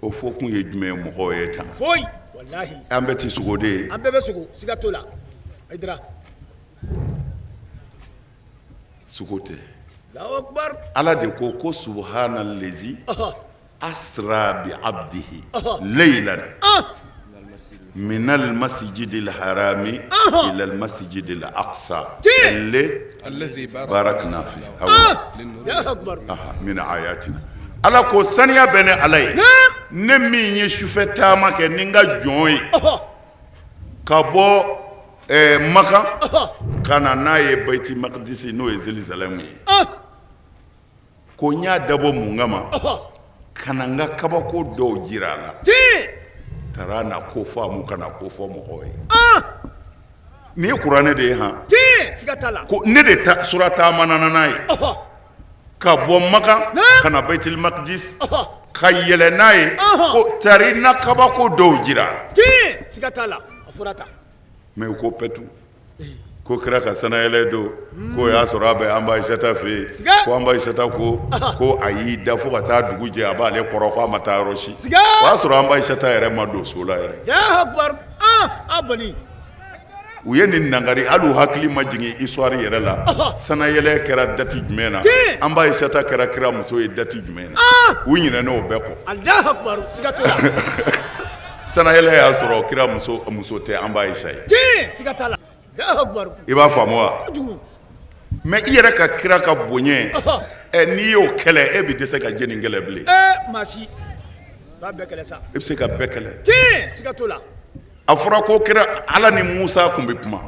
S2: o fɔ kun ye jumɛn ye mɔgɔw ye tan
S3: foyi walahi
S2: an bɛɛ tɛ sugo de ye
S3: an bɛɛ bɛ sugo siga t'o la Hayidara
S2: sugo tɛ
S3: Allahu akbar
S2: ala de ko ko subhana lezi asra bi abdihi laylan min al-masjid al-harami ila al-masjid al-aqsa
S4: allazi
S2: barakna fi
S3: Allahu akbar
S2: min ayatina ala ko saniya bɛ ne ala ye ne min ye sufɛ taama kɛ ni n ka jɔn ye ka bɔ Makan ka na n'a ye Bayti Makdisi n'o ye Jerusalem ye ko n y'a dabɔ mun kama ka na n ka kabako dɔw jira a la taara na ko fɔ a ka na ko fɔ mɔgɔw ye nin ye kuranɛ de ye han ko ne de ta sura taamana n'a ye ka bɔ Makan ka na Bayitil Makdis ka yɛlɛ n'a ye ko tari na kabako dɔw jira
S3: siga t'a la a fɔra tan
S2: mais u ko pɛtu ko Ko kira ka sanayɛlɛ don, k'o y'a sɔrɔ a bɛ an ba Ayisata fɛ yen, ko an ba Ayisata ko ko a y'i da fo ka taa dugu jɛ, a b'ale kɔrɔ, ko a ma taa yɔrɔ si. O y'a sɔrɔ an ba Ayisata yɛrɛ ma don so la yɛrɛ. U ye nin nangari, hali u hakili ma jigin histoire yɛrɛ la. Sanayɛlɛ kɛra date jumɛn na? An ba Ayisata kɛra kira muso ye date jumɛn na? U ɲinɛna o bɛɛ kɔ. Sanayɛlɛ y'a sɔrɔ kira muso muso tɛ an ba Ayisa ye. I b'a faamu wa? Mais i yɛrɛ ka kira ka bonya ɛ, n'i y'o kɛlɛ, e bɛ dɛsɛ ka jɛni kɛlɛ bilen? I bɛ se ka bɛɛ kɛlɛ. A fɔra ko kira Ala ni Musa tun bɛ kuma.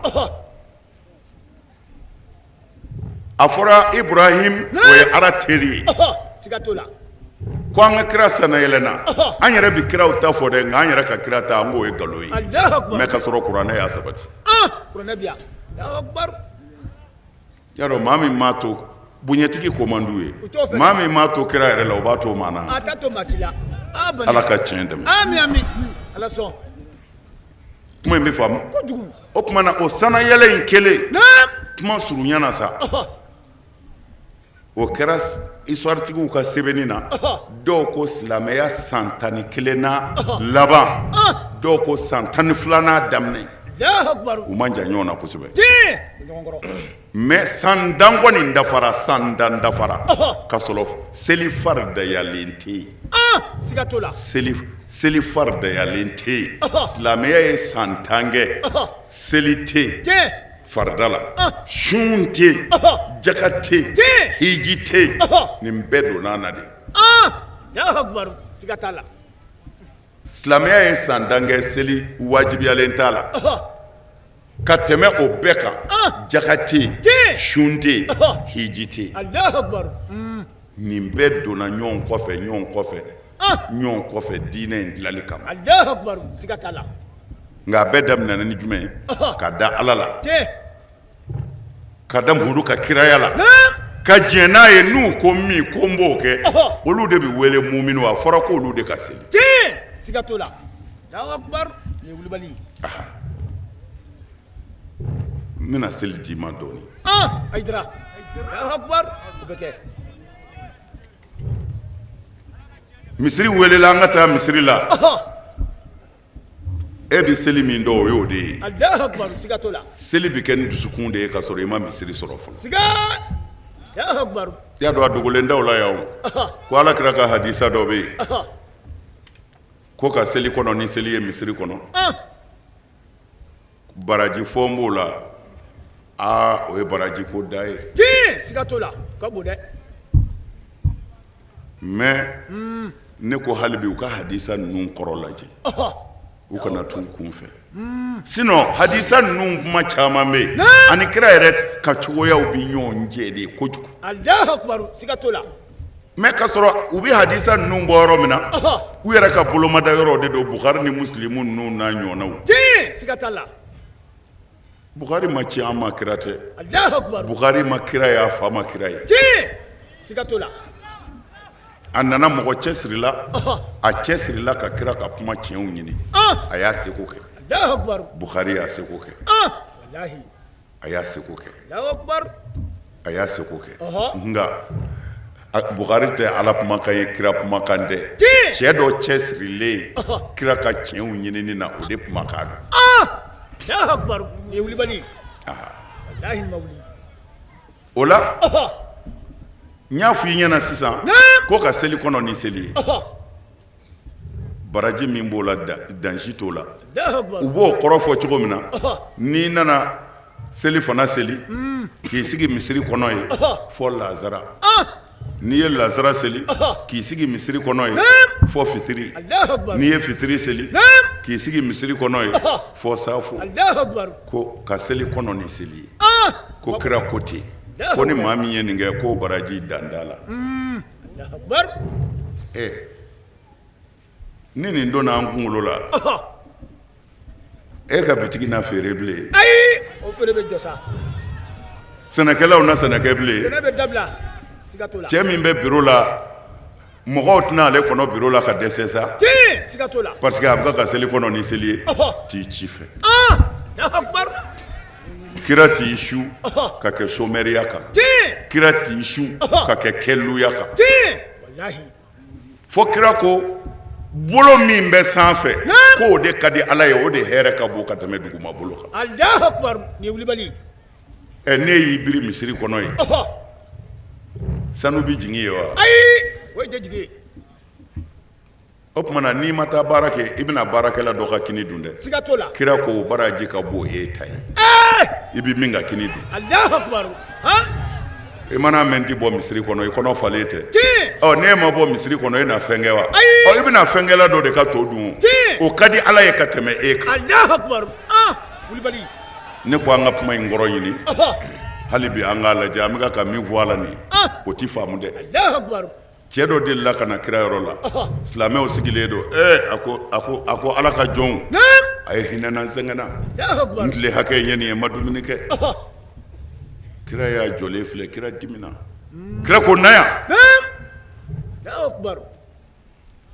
S2: A fɔra Ibrahim, o ye Ala teri ye. Ko an ka kira sanayɛlɛna. An yɛrɛ bɛ kiraw ta fɔ dɛ, nka an yɛrɛ ka kira ta, an k'o ye nkalon ye. Mais ka sɔrɔ kuranɛ y'a sabati. Y'a dɔn, maa min m'a to bonyatigi ko man d'u ye, maa min m'a to kira yɛrɛ la, o b'a to maa na? Ala ka tiɲɛ dɛmɛ. Kuma in bɛ faamu. O tuma na, o sanayɛlɛ in kelen, kuma surunya na sa, o kɛra histoire tigiw ka sɛbɛnni na, dɔw ko silamɛya san 11nan laban, dɔw ko san 12nan daminɛ. U man jan ɲɔgɔn na kosɛbɛ, mais san 10 kɔni dafara, san 10 dafara ka sɔrɔ seli faridayalen tɛ yen. Seli faridayalen tɛ yen. Silamɛya ye san 10 kɛ, seli tɛ yen farida la, sun tɛ yen, jaka tɛ yen, hiji tɛ yen. Nin bɛɛ donna na de. Silamɛya ye san 10 kɛ, seli wajibiyalen t'a la. Ka tɛmɛ o bɛɛ kan, jaka tɛ yen, sun tɛ yen, hiji tɛ yen. Nin bɛɛ donna ɲɔgɔn kɔfɛ, ɲɔgɔn kɔfɛ, ɲɔgɔn kɔfɛ, diinɛ in dilali kama. Nka a bɛɛ daminɛna ni jumɛn ye? Ka da Ala la, ka da Muhamadu ka kiraya la, ka diɲɛ n'a ye. N'u ko min ko n b'o kɛ, olu de bɛ wele muminu. A fɔra ko olu de ka seli.
S3: Siga t'o la. Wulibali.
S2: N bɛna seli d'i ma dɔɔnin.
S3: Ayidara, o bɛ kɛ.
S2: Misiri welela, an ka taa misiri la. E bɛ seli min dɔn, o y'o de ye.
S3: Siga t'o la.
S2: Seli bɛ kɛ ni dusukun de ye ka sɔrɔ i ma misiri sɔrɔ fɔlɔ. I y'a dɔn, a dogolen t'aw la yan o. Ko Ala kira ka hadisa dɔ bɛ yen ko ka seli kɔnɔ ni seli ye misiri kɔnɔ, baraji fɔ b'o la. Aa, o ye baraji ko da ye.
S3: Siga t'o la, ka bon dɛ.
S2: Mais ne ko hali bi u ka hadisa ninnu kɔrɔ lajɛ, u kana t'u kun fɛ. Sinon hadisa ninnu kuma caman bɛ yen, ani kira yɛrɛ ka cogoyaw bɛ ɲɔgɔn jɛ de ye kojugu.
S3: Siga t'o la.
S2: Mais ka sɔrɔ u bɛ hadisa ninnu bɔ yɔrɔ min na, u yɛrɛ ka bolomada yɔrɔ de don, Bukhari ni Muslimu ninnu n'a ɲɔgɔnnaw.
S3: Siga t'a la.
S2: Bukhari ma ci an ma, kira tɛ. Bukhari ma kira ye, a fa ma kira ye.
S3: Siga t'o la.
S2: A nana mɔgɔ cɛsirila, a cɛsirila ka kira ka kuma tiɲɛw ɲini, a y'a seko kɛ. Bukhari y'a seko kɛ, a y'a seko kɛ, a y'a seko kɛ. Nka Bukhari tɛ Ala kumakan ye, kira kumakan tɛ. Cɛ dɔ cɛsirilen kira ka tiɲɛw ɲinini na, o de kumakan don. O la, n y'a fɔ i ɲɛna sisan ko ka seli kɔnɔ ni seli ye, baraji min b'o la, dan si t'o la. U b'o kɔrɔ fɔ cogo min na, n'i nana seli fana seli k'i sigi misiri kɔnɔ ye fɔ lazara, n'i ye lazara seli k'i sigi misiri kɔnɔ ye fɔ fitiri, n'i ye fitiri seli k'i sigi misiri kɔnɔ ye fɔ safo, ko ka seli kɔnɔ ni seli ye, ko kira ko ten, ko ni maa min ye nin kɛ, k'o baraji dan t'a la. Ɛ, ni nin donna an kunkolo la, e ka bitigi na feere bilen?
S3: Ayi, o feere bɛ jɔ sa.
S2: Sɛnɛkɛlaw na sɛnɛ kɛ bilen?
S3: Sɛnɛ bɛ dabila, siga t'o la.
S2: Cɛ min bɛ biro la, mɔgɔw tɛna ale kɔnɔ biro la ka dɛsɛ sa?
S3: Tiɲɛ, siga t'o la.
S2: Parce que a bɛ ka seli kɔnɔ ni seli ye, t'i ci fɛ. Kira t'i su ka kɛ chômeurya kan. Kira t'i su ka kɛ kɛluya kan. Fo kira ko bolo min bɛ sanfɛ k'o de ka di Ala ye, o de hɛrɛ ka bon ka tɛmɛ duguma bolo kan.
S3: Alahu akibaru, nin ye wulibali ye.
S2: Ɛ ne y'i biri misiri kɔnɔ yen, sanu bɛ jigin yen wa?
S3: Ayi, o tɛ jigin yen.
S2: O tuma na n'i ma taa baara kɛ, i bɛna baarakɛla dɔ ka kini dun dɛ.
S3: Siga t'o la.
S2: Kira ko o baraji ka bon e ta ye. I bɛ min ka kini dun.
S3: Alahu akibaru, han.
S2: I mana mɛn tɛ bɔ misiri kɔnɔ, i kɔnɔ falen tɛ.
S3: Tiɲɛ.
S2: Ɔ n'e ma bɔ misiri kɔnɔ, e na fɛn kɛ wa?
S3: Ayi.
S2: Ɔ i bɛna fɛnkɛla dɔ de ka to dun.
S3: Tiɲɛ.
S2: O ka di Ala ye ka tɛmɛ e kan.
S3: Alahu akibaru, han, wulibali.
S2: Ne ko an ka kuma in kɔrɔ ɲini. Hali bi an k'a lajɛ, an bɛ ka min fɔ a la nin ye, o tɛ faamu dɛ.
S3: Alahu akibaru.
S2: Cɛ dɔ delila ka na kira yɔrɔ la, silamɛw sigilen don, ee a ko a ko a ko Ala ka jɔnw, a ye hinɛ n na, n sɛgɛnna, n tile hakɛ ye nin ye n ma dumuni kɛ, kira y'a jɔlen filɛ, kira dimina, kira ko na yan,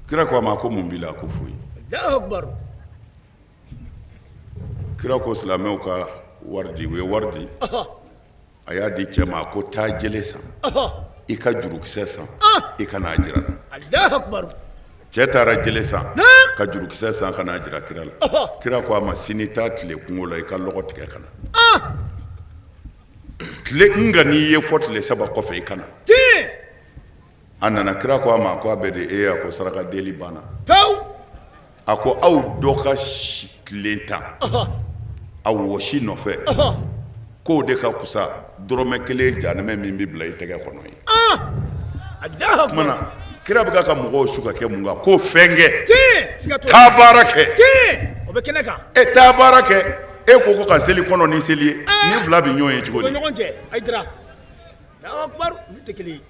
S2: kira ko a ma ko mun b'i la, a ko foyi, kira ko silamɛw ka wari di, u ye wari di. A y'a di cɛ ma, a ko taa jele san, i ka jurukisɛ san, i ka n'a jira n na. Cɛ taara jele san ka jurukisɛ san ka n'a jira kira la. Kira ko a ma sini taa tile kungo la, i ka lɔgɔ tigɛ ka na. Tile n kan'i ye fɔ tile 3 kɔfɛ, i ka na. A nana, kira ko a ma ko a bɛ di? E a ko saraka deli banna. A ko aw dɔ ka tile tan a wɔsi nɔfɛ, k'o de ka kusa dɔrɔmɛ kelen janɛmɛ min bɛ bila i tɛgɛ kɔnɔ ye. O tuma na kira bɛ ka mɔgɔw su ka kɛ mun kan? Ko fɛn kɛ, taa baara kɛ,
S3: o bɛ kɛnɛ kan,
S2: e taa baara kɛ. E ko ka seli kɔnɔ ni seli ye, nin fila bɛ ɲɔgɔn ye cogo di?
S3: Ɲɔgɔn cɛ, Hayidara. Olu tɛ kelen ye.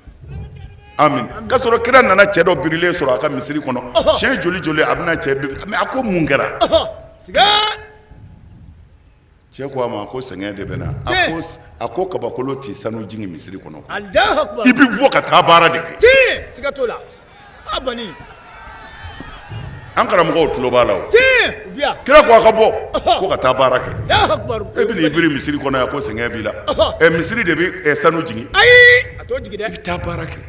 S2: Amin. K'a sɔrɔ kira nana cɛ dɔ birilen sɔrɔ a ka misiri kɔnɔ siɲɛ joli joli a bɛna cɛ biri, mais a ko mun kɛra? Cɛ ko a ma ko sɛgɛn de bɛ n na. A ko kabakolo tɛ sanu jigin misiri kɔnɔ, i bɛ bɔ ka taa baara de
S3: kɛ. Siga t'o la. A bani.
S2: An karamɔgɔw tulo b'a la o. Kira ko a ka bɔ ko ka taa baara kɛ. E bɛ n'i biri misiri kɔnɔ yan ko sɛgɛn b'i la. Ɛ misiri de bɛ sanu jigin?
S3: Ayi, a t'o jigin dɛ.
S2: I bɛ taa baara kɛ.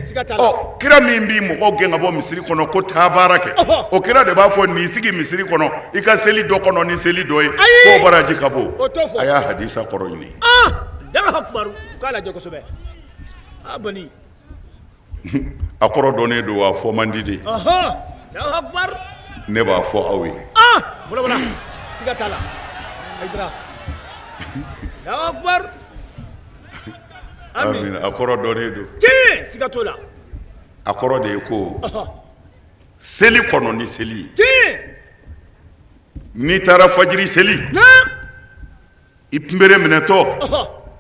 S3: Siga t'a la.
S2: Ɔ kira min bɛ mɔgɔw gɛn ka bɔ misiri kɔnɔ ko taa baara kɛ, o kira de b'a fɔ n'i sigi misiri kɔnɔ i ka seli dɔ kɔnɔ ni seli dɔ ye, k'o baraji ka bon.
S3: O t'o fɔ.
S2: A y'a hadisa kɔrɔ ɲini.
S3: Alahu akibaru, u k'a lajɛ kosɛbɛ. A bani.
S2: A kɔrɔ dɔnnen don wa, a fɔ man di de. Ne b'a fɔ aw ye.
S3: Siga t'a la.
S2: A kɔrɔ dɔnnen don.
S3: Siga t'o la.
S2: A kɔrɔ de ye ko seli kɔnɔ ni seli ye. N'i taara fajiri seli, i kunbere minɛtɔ,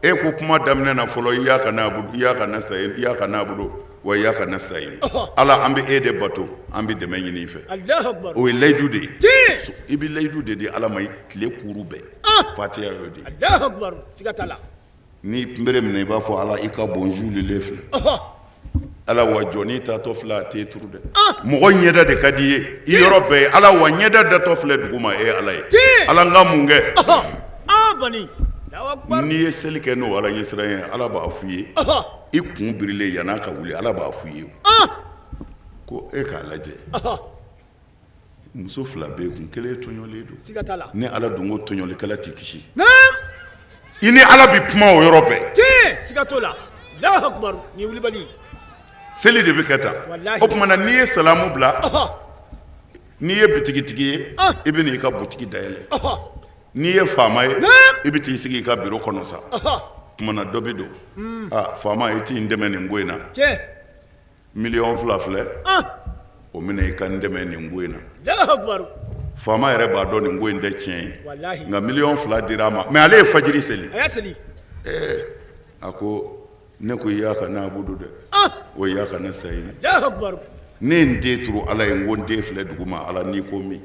S2: e ko kuma daminɛ na fɔlɔ iyaka naabudu iyaka nastayin iyaka naabudu wa iyaka nastayin, Ala an bɛ e de bato, an bɛ dɛmɛ ɲini i fɛ. O ye layidu de ye, i bɛ layidu de di Ala ma tile kuuru bɛɛ. Fatiya y'o de ye. N'i kunbere minɛ, i b'a fɔ Ala i ka bonjour le filɛ, Ala wa jɔnni taatɔ filɛ, a t'e turu dɛ. Mɔgɔ ɲɛda de ka di i ye i yɔrɔ bɛɛ ye. Ala wa ɲɛda datɔ filɛ dugu ma, e Ala ye. Ala n ka mun kɛ? N'i ye seli kɛ n'o Ala ɲɛsiran ye, Ala b'a f'i ye i kun birilen yann'a ka wuli, Ala b'a f'i ye ko e k'a lajɛ, muso fila b'e kun, kelen tɔɲɔlen don. Ne Ala dun ko tɔɲɔlikɛla tɛ kisi. I ni Ala bɛ kuma o yɔrɔ bɛɛ.
S3: Siga t'o la. Alahu akibaru, nin ye wulibali ye.
S2: Seli de bɛ kɛ tan. O tuma na n'i ye salamu bila, n'i ye bitigitigi ye, i bɛ n'i ka butigi dayɛlɛ. N'i ye faama ye, i bɛ t'i sigi i ka biro kɔnɔ sa. O tuma na dɔ bɛ don, aa faama, i t'i n dɛmɛ nin ko in na. Miliyɔn 2 filɛ, o minɛ i ka n dɛmɛ nin ko in na. Faama yɛrɛ b'a dɔn nin ko in tɛ tiɲɛ ye, nka miliyɔn 2 dira a ma, mais ale ye fajiri seli. Ɛɛ a ko ne ko iyaka naabudu dɛ, wa iyaka nastayin. Ne ye n den turu Ala ye, n ko n den filɛ dugu ma, Ala n'i ko min,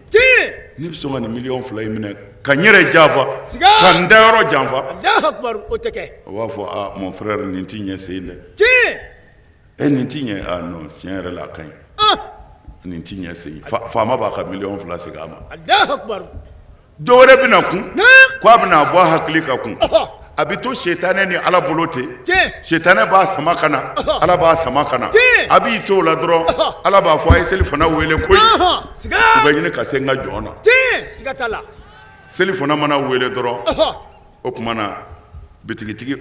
S2: ne bɛ sɔn ka nin miliyɔn 2 in minɛ ka n yɛrɛ janfa, ka n dayɔrɔ janfa.
S3: O tɛ kɛ.
S2: O b'a fɔ aa mon frère, nin tɛ ɲɛ sen dɛ. E nin tɛ ɲɛ. Ah non, tiɲɛ yɛrɛ la, a ka ɲi, nin tɛ ɲɛ sen. Faama b'a ka miliyɔn 2 segin a ma. Dɔ wɛrɛ bɛna kun ko a bɛna a bɔ a hakili kan kun a bɛ to sitanɛ ni ala bolo ten sitanɛ b'a sama ka na ala b'a sama ka na a b'i to o la dɔrɔn ala b'a fɔ a ye selifana wele koyi u bɛ ɲini ka se n ka jɔn na selifana mana wele dɔrɔn o tuma na bitigitigi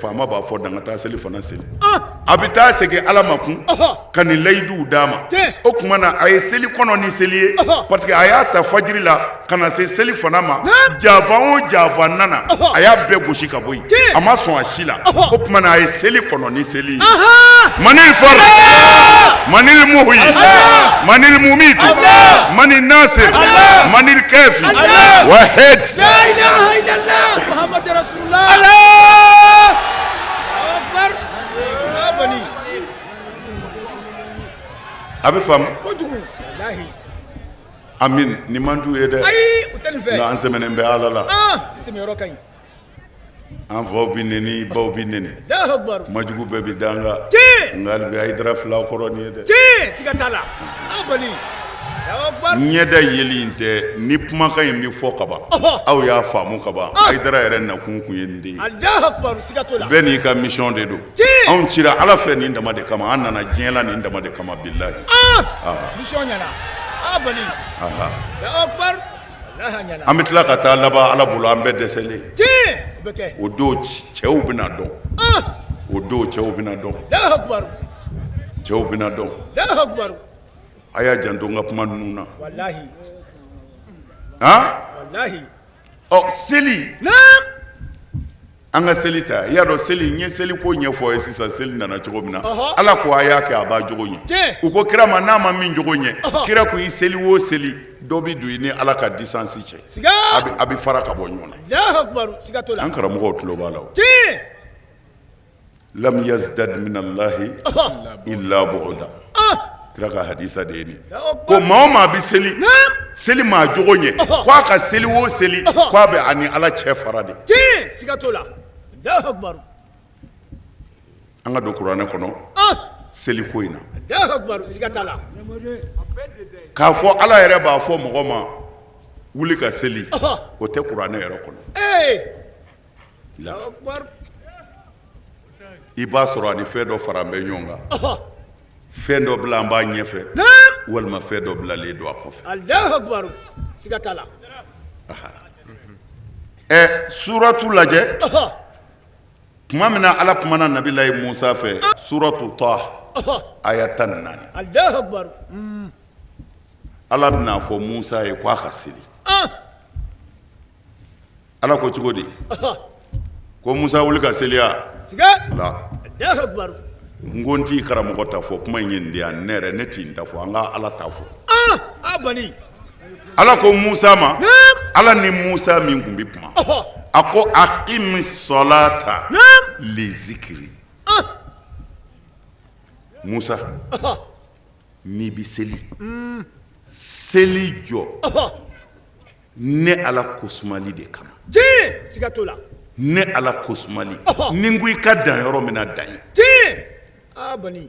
S2: faama b'a fɔ dan ka taa selifana seli a bɛ taa segin ala ma kun ka nin layiduw d'a ma o tuma na a ye seli kɔnɔ ni seli ye parce que a y'a ta fajiri la ka na se selifana ma janfa o janfa nana a y'a bɛɛ gosi ka bɔ yen a ma sɔn a si la o tuma na a ye seli kɔnɔ ni seli ye manil fard manil muhyi manil mumitu manil nasir manil kafi wahid
S3: La ilaha illallah Muhammad Rasulullah. Allah Akbar. Abani.
S2: A bɛ faamu
S3: kojugu. Wallahi.
S2: Amin nin man d'u ye dɛ.
S3: Ayi u tɛ nin fɛ.
S2: Nka an sɛmɛnen bɛ Ala la.
S3: Ah, i sɛmɛyɔrɔ ka ɲi.
S2: An faw bɛ neni baw bɛ neni.
S3: Allahu Akbar.
S2: Kuma jugu bɛɛ bɛ da an kan.
S3: Tiɲɛ.
S2: Nka hali bi Hayidara filɛ aw kɔrɔ nin ye dɛ.
S3: Tiɲɛ siga t'a la. Abani. Allahu Akbar.
S2: Ɲɛda yeli in tɛ ni kumakan in bɛ fɔ kaban.
S3: Ɔhɔ.
S2: Aw y'a faamu kaban. Hayidara yɛrɛ nakun kun ye nin de ye.
S3: Allahu Akbar siga t'o la.
S2: Bɛɛ n'i ka mission de don.
S3: Tiɲɛ.
S2: Anw cira Ala fɛ nin dama de kama an nana diɲɛ la nin dama de kama bilahi.
S3: Ah. Mission ɲɛna. Abani.
S2: Aha.
S3: Allahu Akbar. Wallahi a ɲɛna.
S2: An bɛ tila ka taa laban Ala bolo an bɛɛ dɛsɛlen.
S3: Tiɲɛ. O bɛ kɛ.
S2: O don cɛw bɛna dɔn.
S3: Ah.
S2: O don cɛw bɛna dɔn.
S3: Allahu Akbar.
S2: Cɛw bɛna dɔn.
S3: Allahu Akbar.
S2: A y'a janto n ka kuma ninnu na.
S3: Wallahi.
S2: Han?
S3: Wallahi.
S2: Ɔ seli.
S3: Naam.
S2: An ka seli ta i y'a dɔn seli n ye seli ko ɲɛfɔ ye sisan seli nana cogo min na
S3: Ɔhɔ.
S2: Ala ko a y'a kɛ a b'a jogo ɲɛ
S3: Tiɲɛ.
S2: u ko kira ma n'a ma min jogo ɲɛ
S3: Ɔhɔ.
S2: kira ko i seli o seli dɔ bɛ don i ni Ala ka distance cɛ
S3: Siga.
S2: a bɛ fara ka bɔ ɲɔgɔn na
S3: Allahu Akbar siga t'o la.
S2: an karamɔgɔw tulo b'a la o
S3: Tiɲɛ.
S2: lam yazdad min Allahi
S3: Ɔhɔ.
S2: illa bu'da
S3: Ah.
S2: kira ka hadisa de ye nin
S3: Allahu Akbar.
S2: ko maa o maa bɛ seli
S3: Naam.
S2: seli m'a jogo ɲɛ
S3: Ɔhɔ.
S2: ko a ka seli o seli
S3: Ɔhɔ.
S2: ko a bɛ a ni Ala cɛ fara de
S3: Tiɲɛ siga t'o la. Allahu Akbar.
S2: an ka don kuranɛ kɔnɔ
S3: Ah.
S2: seli ko in na
S3: Allahu Akbar siga t'a la.
S2: k'a fɔ Ala yɛrɛ b'a fɔ mɔgɔ ma wuli ka seli
S3: Ɔhɔ.
S2: o tɛ kuranɛ yɛrɛ kɔnɔ
S3: Ee.
S2: La.
S3: Allahu Akbar.
S2: i b'a sɔrɔ a ni fɛn dɔ fara bɛ ɲɔgɔn kan
S3: Ɔhɔ.
S2: fɛn dɔ bila an b'a ɲɛfɛ
S3: Naam.
S2: walima fɛn dɔ bilalen don a kɔfɛ
S3: Allahu Akbar siga t'a la.
S2: ɛ suratu lajɛ
S3: Ɔhɔ.
S2: tuma min na Ala kumana nabilayi Musa fɛ suratu Taha
S3: Ɔhɔ.
S2: aya 14
S3: Allahu Akbar.
S2: Ala bɛna fɔ Musa ye ko a ka seli
S3: Ah.
S2: Ala ko cogo di
S3: Ɔhɔ.
S2: ko Musa wuli ka seli ya
S3: Siga.
S2: la
S3: Allahu Akbar.
S2: n ko n t'i karamɔgɔ ta fɔ kuma in ye nin de ye ne yɛrɛ ne t'i ta fɔ an ka Ala ta fɔ
S3: Ah. A bani.
S2: Ala ko Musa ma
S3: Naam.
S2: Ala ni Musa min tun bɛ kuma
S3: Ɔhɔ.
S2: a ko aqimi salata
S3: Naam.
S2: li zikiri
S3: Ah.
S2: Musa
S3: Ɔhɔ.
S2: n'i bɛ seli seli jɔ
S3: Ɔhɔ.
S2: ne Ala kosumali de kama
S3: Tiɲɛ siga t'o la.
S2: ne Ala kosumali
S3: Ɔhɔ.
S2: ni n ko i ka dan yɔrɔ min na dan yen
S3: Tiɲɛ. A bani.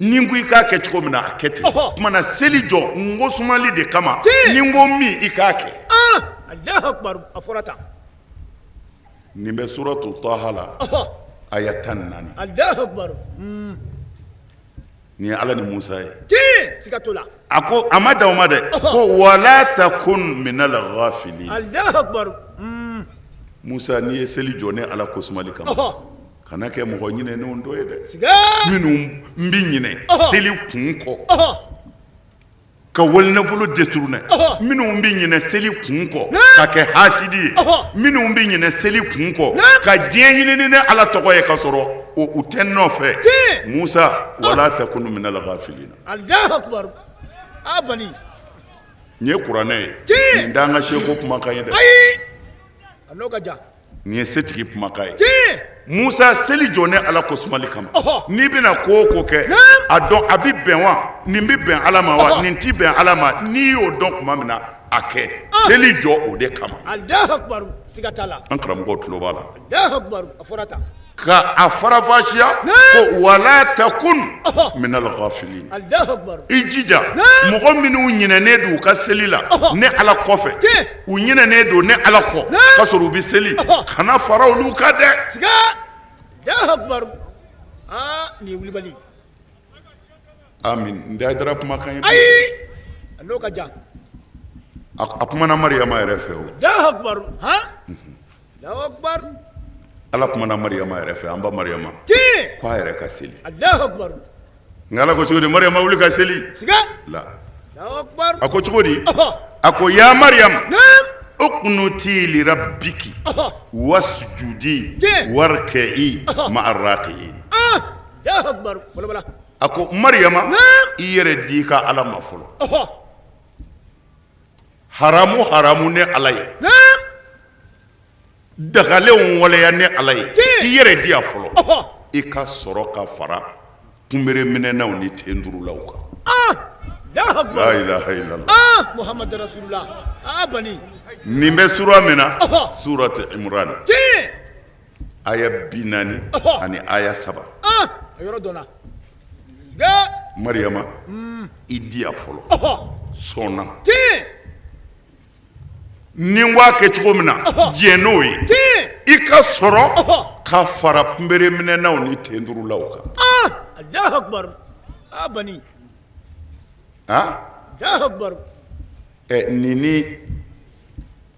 S2: ni n ko i k'a kɛ cogo min na a kɛ ten
S3: Ɔhɔ.
S2: tuma na seli jɔ n kosumali de kama
S3: Tiɲɛ.
S2: ni n ko min i k'a kɛ
S3: Ah. Allahu Akbar a fɔra tan.
S2: nin bɛ suratu Taha la
S3: Ɔhɔ.
S2: aya 14
S3: Allahu Akbar.
S2: nin ye Ala ni Musa ye
S3: Tiɲɛ siga t'o la.
S2: a ko a ma dan o ma dɛ ko wala takun minal ghafilin
S3: Allahu Akbar.
S2: Musa n'i ye seli jɔ ne Ala kosumali kama
S3: Ɔhɔ.
S2: kana kɛ mɔgɔ ɲinɛnenw dɔ ye dɛ
S3: Siga.
S2: minnu n bɛ ɲinɛ
S3: Ɔhɔ.
S2: seli kun kɔ
S3: Ɔhɔ.
S2: ka walinafolo détourner
S3: Ɔhɔ.
S2: minnu bɛ ɲinɛ seli kun kɔ
S3: Naam.
S2: ka kɛ hasidi ye
S3: Ɔhɔ.
S2: minnu bɛ ɲinɛ seli kun kɔ
S3: Naam.
S2: ka diɲɛ ɲini ni ne Ala tɔgɔ ye ka sɔrɔ u tɛ n nɔfɛ
S3: Tiɲɛ.
S2: Musa wala takun minal ghafilin
S3: Allahu Akbar. A bani.
S2: nin ye kuranɛ ye
S3: Tiɲɛ.
S2: nin t'an ka seko kumakan ye dɛ
S3: Ayi. A n'o ka jan.
S2: nin ye setigi kumakan ye
S3: Tiɲɛ.
S2: Musa seli jɔ ne Ala kosumali kama
S3: Ɔhɔ.
S2: n'i bɛna ko o ko kɛ
S3: Naam.
S2: a dɔn a bɛ bɛn wa nin bɛ bɛn Ala ma wa
S3: Ɔhɔ.
S2: nin tɛ bɛn Ala ma n'i y'o dɔn tuma min na a kɛ seli jɔ o de kama
S3: Allahu Akbar siga t'a la.
S2: an karamɔgɔw tulo b'a la
S3: Allahu Akbar a fɔra tan.
S2: Ka a farafasiya ko wala takun minal ghafilin i jija mɔgɔ minnu ɲinɛnen don u ka seli la ne ala kɔfɛ u ɲinɛnen don ne ala kɔ ka sɔrɔ u bɛ seli kana fara olu kan dɛ. Amin n tɛ Hayidara kumakan ye.
S3: Ayi a n'o ka jan.
S2: A kumana Mariyama yɛrɛ fɛ o. Ala kumana Mariyama yɛrɛ fɛ an ba Mariyama ko a yɛrɛ ka seli nka ala ko cogo di Mariyama wuli ka seli la a ko cogo di a ko ya Mariyama ukunuti lirabbiki wasjudi warka'i ma'a raki'in a ko Mariyama i yɛrɛ di i ka ala ma fɔlɔ haramu haramu ne ala ye dagalenw waleya ne ala ye i yɛrɛ di yan fɔlɔ i ka sɔrɔ ka fara kunbere minɛnaw ni tendurulaw kan la ilaha illallah
S3: muhammad rasulullah bani
S2: nin bɛ sura min na surati imran aya 40 ani aya 3
S3: a yɔrɔ dɔnna
S2: mariyama i di yan fɔlɔ sɔn na ni n k'a kɛ cogo min na diɲɛ n'o ye i ka sɔrɔ ka fara kunbere minɛnaw ni tendurulaw kan nin ni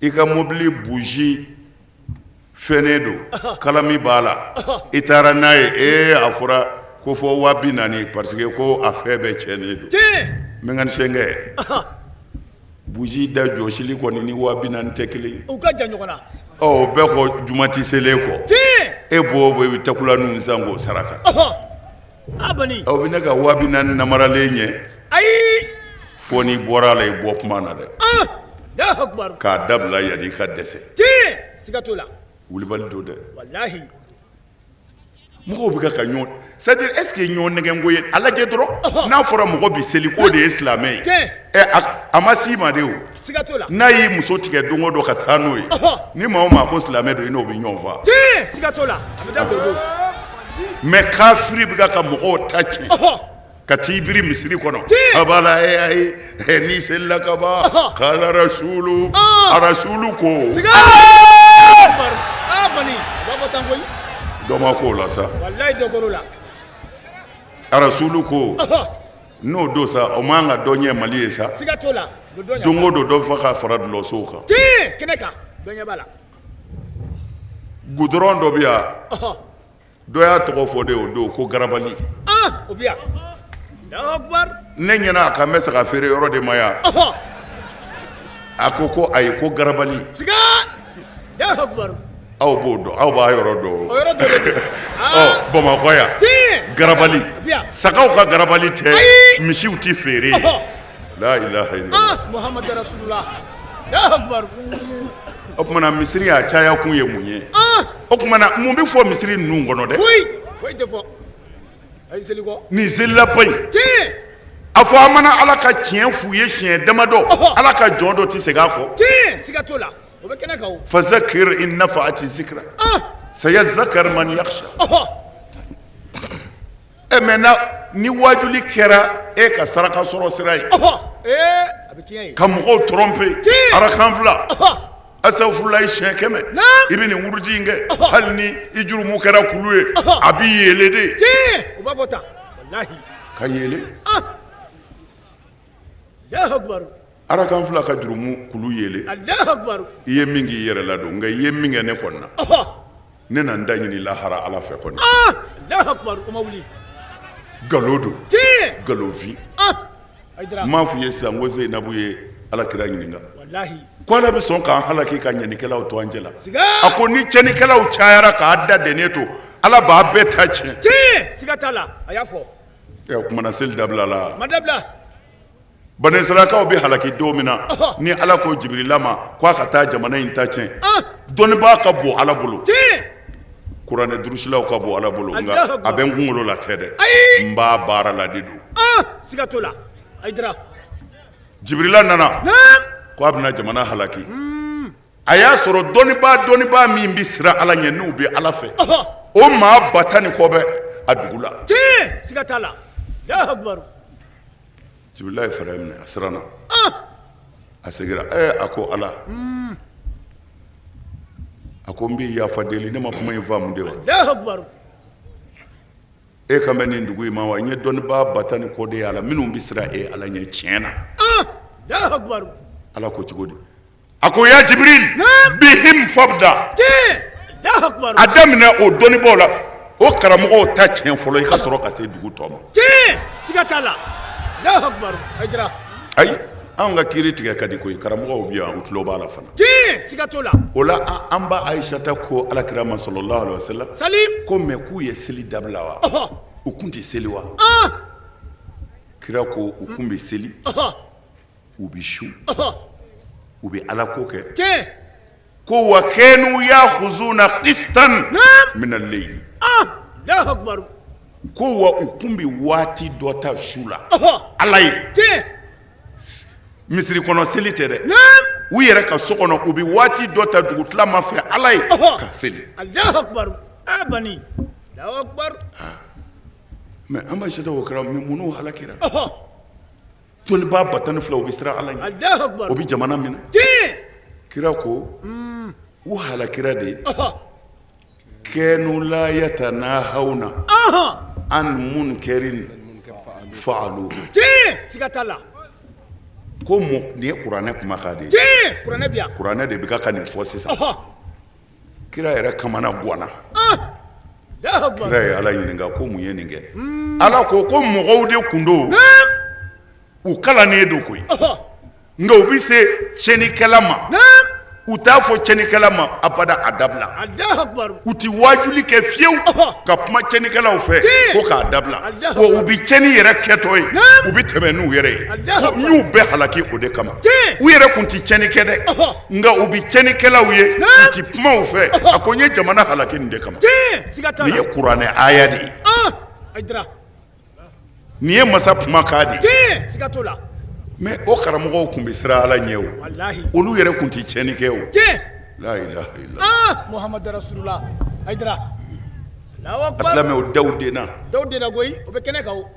S2: i ka mobili bougie fɛnnen don kalami b'a la i taara n'a ye ee a fɔra ko fɔ 40 000 parce que ko a fɛn bɛɛ cɛnnen don mécanicien kɛ bougie da jɔsili kɔni ni 40 000 tɛ kelen ye
S3: u ka jan ɲɔgɔn na
S2: ɔ o bɛɛ kɔ juma tɛ selen kɔ e b'o bɔ i bɛ takulaninw san k'o saraka aw bɛ ne ka 40 000 namaralen ɲɛ
S3: ayi
S2: fo n'i bɔra a la i bɔ kuma na dɛ k'a dabila yanni i ka dɛsɛ
S3: siga t'o la
S2: wulibali don dɛ
S3: walahi
S2: mɔgɔw bɛ ka ɲɔgɔn c'est à dire est ce que ɲɔgɔn nɛgɛnko ye a lajɛ dɔrɔn n'a fɔra mɔgɔ bɛ seli k'o de ye silamɛ ye ɛ a ma s'i ma de o
S3: siga t'o la
S2: n'a y'i muso tigɛ don o don ka taa n'o ye ni maa o maa ko silamɛ don i n'o bɛ ɲɔgɔn faa
S3: siga t'o la a bɛ dabila o don
S2: mais kafiri bɛ ka mɔgɔw ta tiɲɛ ka t'i biri misiri kɔnɔ a b'a la e ayi n'i selila ka ban kala rasulu arasulu ko dɔ ma k'o la sa arasulu ko n'o don sa o man ka dɔ ɲɛ mali ye sa don o don dɔ fa ka fara dulɔsow kan gudɔrɔn dɔ bɛ yan dɔ y'a tɔgɔ fɔ de o don ko garabali
S3: o bɛ yan
S2: ne ɲɛna a kan bɛ saga feere yɔrɔ de ma yan a ko ko ayi ko garabali aw b'o dɔn aw b'a yɔrɔ dɔn ɔ bamakɔ yan garabali sagaw ka garabali tɛ misiw tɛ feere yen la ilaha illallah
S3: muhammadu rasulullah
S2: o tuma na misiri a caya kun ye mun ye o tuma na mun bɛ fɔ misiri ninnu kɔnɔ dɛ
S3: foyi tɛ fɔ a ye seli kɔ
S2: nin selilaba in a fɔ an mana ala ka tiɲɛ f'u ye siɲɛ damadɔ ala ka jɔn dɔ tɛ segin a kɔ
S3: siga t'o la o bɛ kɛnɛ kan o
S2: fazakir in nafaati zikra sayazakar man yakhsha ɛ maintenant ni wajuli kɛra e ka saraka sɔrɔ sira ye ka mɔgɔw tromper arakan fila asafurulayi siɲɛ 100 i bɛ nin wurudi in kɛ hali ni i jurumu kɛra kulu ye a bɛ yeele de
S3: u b'a fɔ tan walahi
S2: ka yeele arakan fila ka jurumu kulu yeele i ye min k'i yɛrɛ la don nka i ye min kɛ ne kɔni na ne na n ta ɲini lahara ala fɛ kɔni nkalon don nkalonfin n m'a f'u ye sisan ko Zeyinabu ye ala kira ɲininka ko ala bɛ sɔn k'an halaki ka ɲɛnikɛlaw to an cɛ la a ko ni tiɲɛnikɛlaw cayara k'a da dennen to ala b'a bɛɛ ta
S3: tiɲɛ siga t'a la a y'a fɔ
S2: o tuma na seli dabila la
S3: ma dabila
S2: Banisiralakaw bɛ halaki don min na ni ala ko jibirila ma ko a ka taa jamana in ta tiɲɛ dɔnnibaa ka bon ala bolo kuranɛ durusilaw ka bon ala bolo nka a bɛ n kunkolo la tɛ dɛ n b'a baara la de don
S3: siga t'o la
S2: jibirila nana ko a bɛna jamana halaki a y'a sɔrɔ dɔnnibaa dɔnnibaa min bɛ siran ala ɲɛ n'u bɛ ala fɛ O maa 10,000 ni kɔ bɛ a dugu la.
S3: Tiɲɛ, siga t'a la. Alahu akibaru.
S2: Jibirila ye fɛɛrɛ minɛ, a siranna. A seginna, a ko Ala, a ko n b'i yafa deli, ne ma kuma in faamu de wa?
S3: Alahu akibaru.
S2: E kan bɛ nin dugu in ma wa? N ye dɔnnibaa 10,000 ni kɔ de y'a la minnu bɛ siran e Ala ɲɛ tiɲɛ na.
S3: Alahu akibaru.
S2: Ala ko cogo di? A ko ya Jibril, bihim fabda.
S3: Tiɲɛ, Alahu akibaru.
S2: A daminɛ o dɔnnibaaw la, o karamɔgɔw ta tiɲɛ fɔlɔ, i ka sɔrɔ ka se dugu tɔ ma.
S3: Tiɲɛ, siga t'a la. Alahu akibaru. Hayidara.
S2: Ayi, anw ka kiiri tigɛ ka di koyi, karamɔgɔw bɛ yan, u tulo b'a la fana.
S3: Tiɲɛ, siga t'o la.
S2: O la an ba Ayisata ko alakira ma sallallahu alaihi wasallam.
S3: Salim.
S2: Ko mais k'u ye seli dabila wa? U kun tɛ seli wa? Kira ko u kun bɛ seli. U bɛ sun. U bɛ ala ko kɛ.
S3: Tiɲɛ.
S2: Ko wa kanu ya'khuzuna qistan min al-layli.
S3: Allahu akbar.
S2: Ko wa u kun bɛ waati dɔ ta su la. Ala ye.
S3: Tiɲɛ.
S2: Misiri kɔnɔ seli tɛ dɛ. U yɛrɛ ka so kɔnɔ, u bɛ waati dɔ ta dugutilama fɛ Ala ye ka seli.
S3: Allahu akbar. A bani. Allahu akbar.
S2: Mais an b'a sɛta o kɛra minnu halakira. Dɔnnibaa 12,000 u bɛ siran Ala ɲɛ.
S3: Allahu akbar.
S2: O bɛ jamana minɛ.
S3: Tiɲɛ.
S2: Kira ko u halakira de. Kanu la yatanahawna an munkarin fa'alu.
S3: Tiɲɛ, siga t'a la.
S2: Ko nin ye kuranɛ kumakan de ye.
S3: Tiɲɛ, kuranɛ bi yan.
S2: Kuranɛ de bɛ ka nin fɔ sisan. Kira yɛrɛ kamana ganna. Kira ye Ala ɲininka ko mun ye nin kɛ. Ala ko ko mɔgɔw de kun don. U kalannen don koyi. Nka u bɛ se tiɲɛnikɛla ma. U t'a fɔ tiɲɛnikɛla ma abada a dabila. U tɛ waajuli kɛ fiyewu ka kuma tiɲɛnikɛlaw fɛ ko k'a dabila. Wa u bɛ tiɲɛni yɛrɛ kɛtɔ ye, u bɛ tɛmɛ n'u yɛrɛ ye. N y'u bɛɛ halaki o de kama. U yɛrɛ kun tɛ tiɲɛni kɛ dɛ, nka u bɛ tiɲɛnikɛlaw ye, u tɛ kuma u fɛ. A ko n ye jamana halaki nin de kama. Nin ye kuranɛ aya de ye. Nin ye masa kumakan de
S3: ye. Siga t'o la.
S2: Mais o karamɔgɔw tun bɛ siran Ala ɲɛ o.
S3: Walahi.
S2: Olu yɛrɛ tun tɛ tiɲɛni kɛ o.
S3: Tiɲɛ.
S2: La ilaha illallah.
S3: Muhamadu rasulullah. Hayidara. Allahu akbar.
S2: Silamɛw daw denna.
S3: Daw denna koyi, o bɛ kɛnɛ kan o.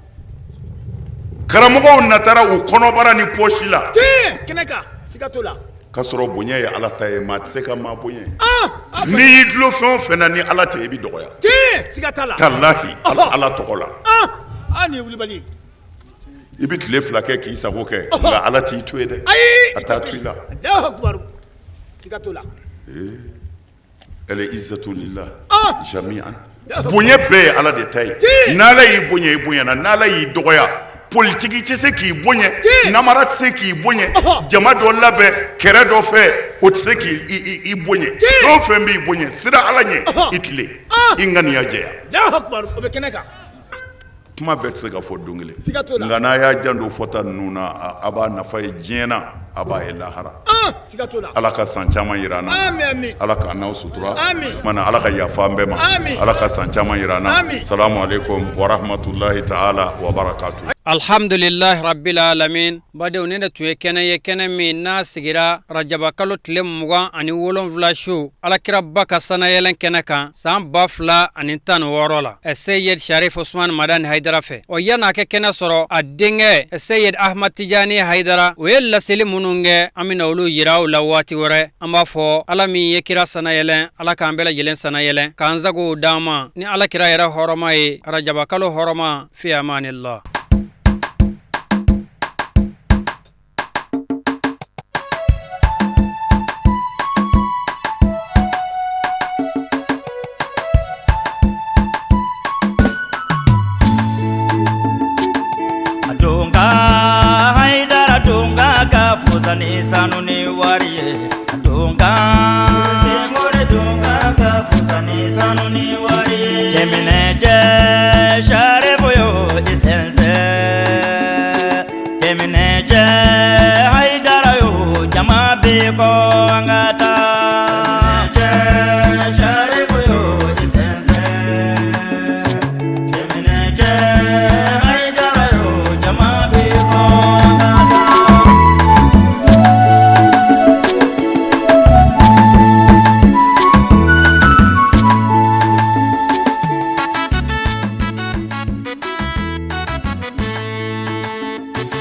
S2: Karamɔgɔw natara u kɔnɔbara ni poche la.
S3: Tiɲɛ, kɛnɛ kan, siga t'o la.
S2: K'a sɔrɔ bonya ye Ala ta ye, maa tɛ se ka maa bonya. N'i y'i dulon fɛn o fɛn na ni Ala tɛ, i bɛ dɔgɔya.
S3: Tiɲɛ, siga t'a la.
S2: Talahi, Ala tɔgɔ la.
S3: Nin ye wulibali ye.
S2: I bɛ tile 2 kɛ k'i sago kɛ, nka Ala t'i to yen dɛ.
S3: Ayi.
S2: A t'a to i la.
S3: Alahu akibaru. Siga t'o la.
S2: El izzatu lillah jami'an. Bonya bɛɛ ye Ala de ta ye. N'Ala y'i bonya, i bonyana. N'Ala y'i dɔgɔya, politiki tɛ se k'i bonya, namara tɛ se k'i bonya, jama dɔ labɛn kɛrɛ dɔ fɛ, o tɛ se k'i bonya. Fɛn o fɛn b'i bonya, siran Ala ɲɛ, i tilen, i ŋaniya jɛya.
S3: Alahu akibaru, o bɛ kɛnɛ kan.
S2: Kuma bɛɛ tɛ se ka fɔ don kelen.
S3: Siga t'o la.
S2: Nka n'a y'a janto fɔta ninnu na, a b'a nafa ye diɲɛ na, a b'a ye lahara.
S3: Siga t'o la.
S2: Ala ka san caman jira an na.
S3: Ami ami.
S2: Ala k'an n'aw sutura.
S3: Ami.
S2: Mana Ala ka yafa an bɛɛ ma.
S3: Ami.
S2: Ala ka san caman jira an na.
S3: Ami.
S2: Salamu aleykum wa rahmatulahi ta'ala wa barakatu.
S1: Alhamdulilahi rabbil alamin. Badenw, ne de tun ye kɛnɛ ye, kɛnɛ min n'a sigira rajaba kalo tile 27 su alakiraba ka sanayɛlɛn kɛnɛ kan san 2016 la, Seyid Sharif Usman Madani Hayidara fɛ. O yan'a kɛ kɛnɛ sɔrɔ, a denkɛ Seyid Ahmad Tijani Hayidara, o ye laseli minnu kɛ, an bɛna olu yira aw la waati wɛrɛ. An b'a fɔ Ala min ye kira sanayɛlɛn, Ala k'an bɛɛ lajɛlen sanayɛlɛn, k'an sagow d'an ma ni alakira yɛrɛ hɔrɔma ye, rajaba kalo hɔrɔma. Fi amanillah.
S5: Donga Haidara donga ka fusa ni sanu ni wari ye. Donga Sengore donga ka fusa ni sanu ni wari ye. Kemine je share boyo isense. Kemine je Haidara yo jama be ko.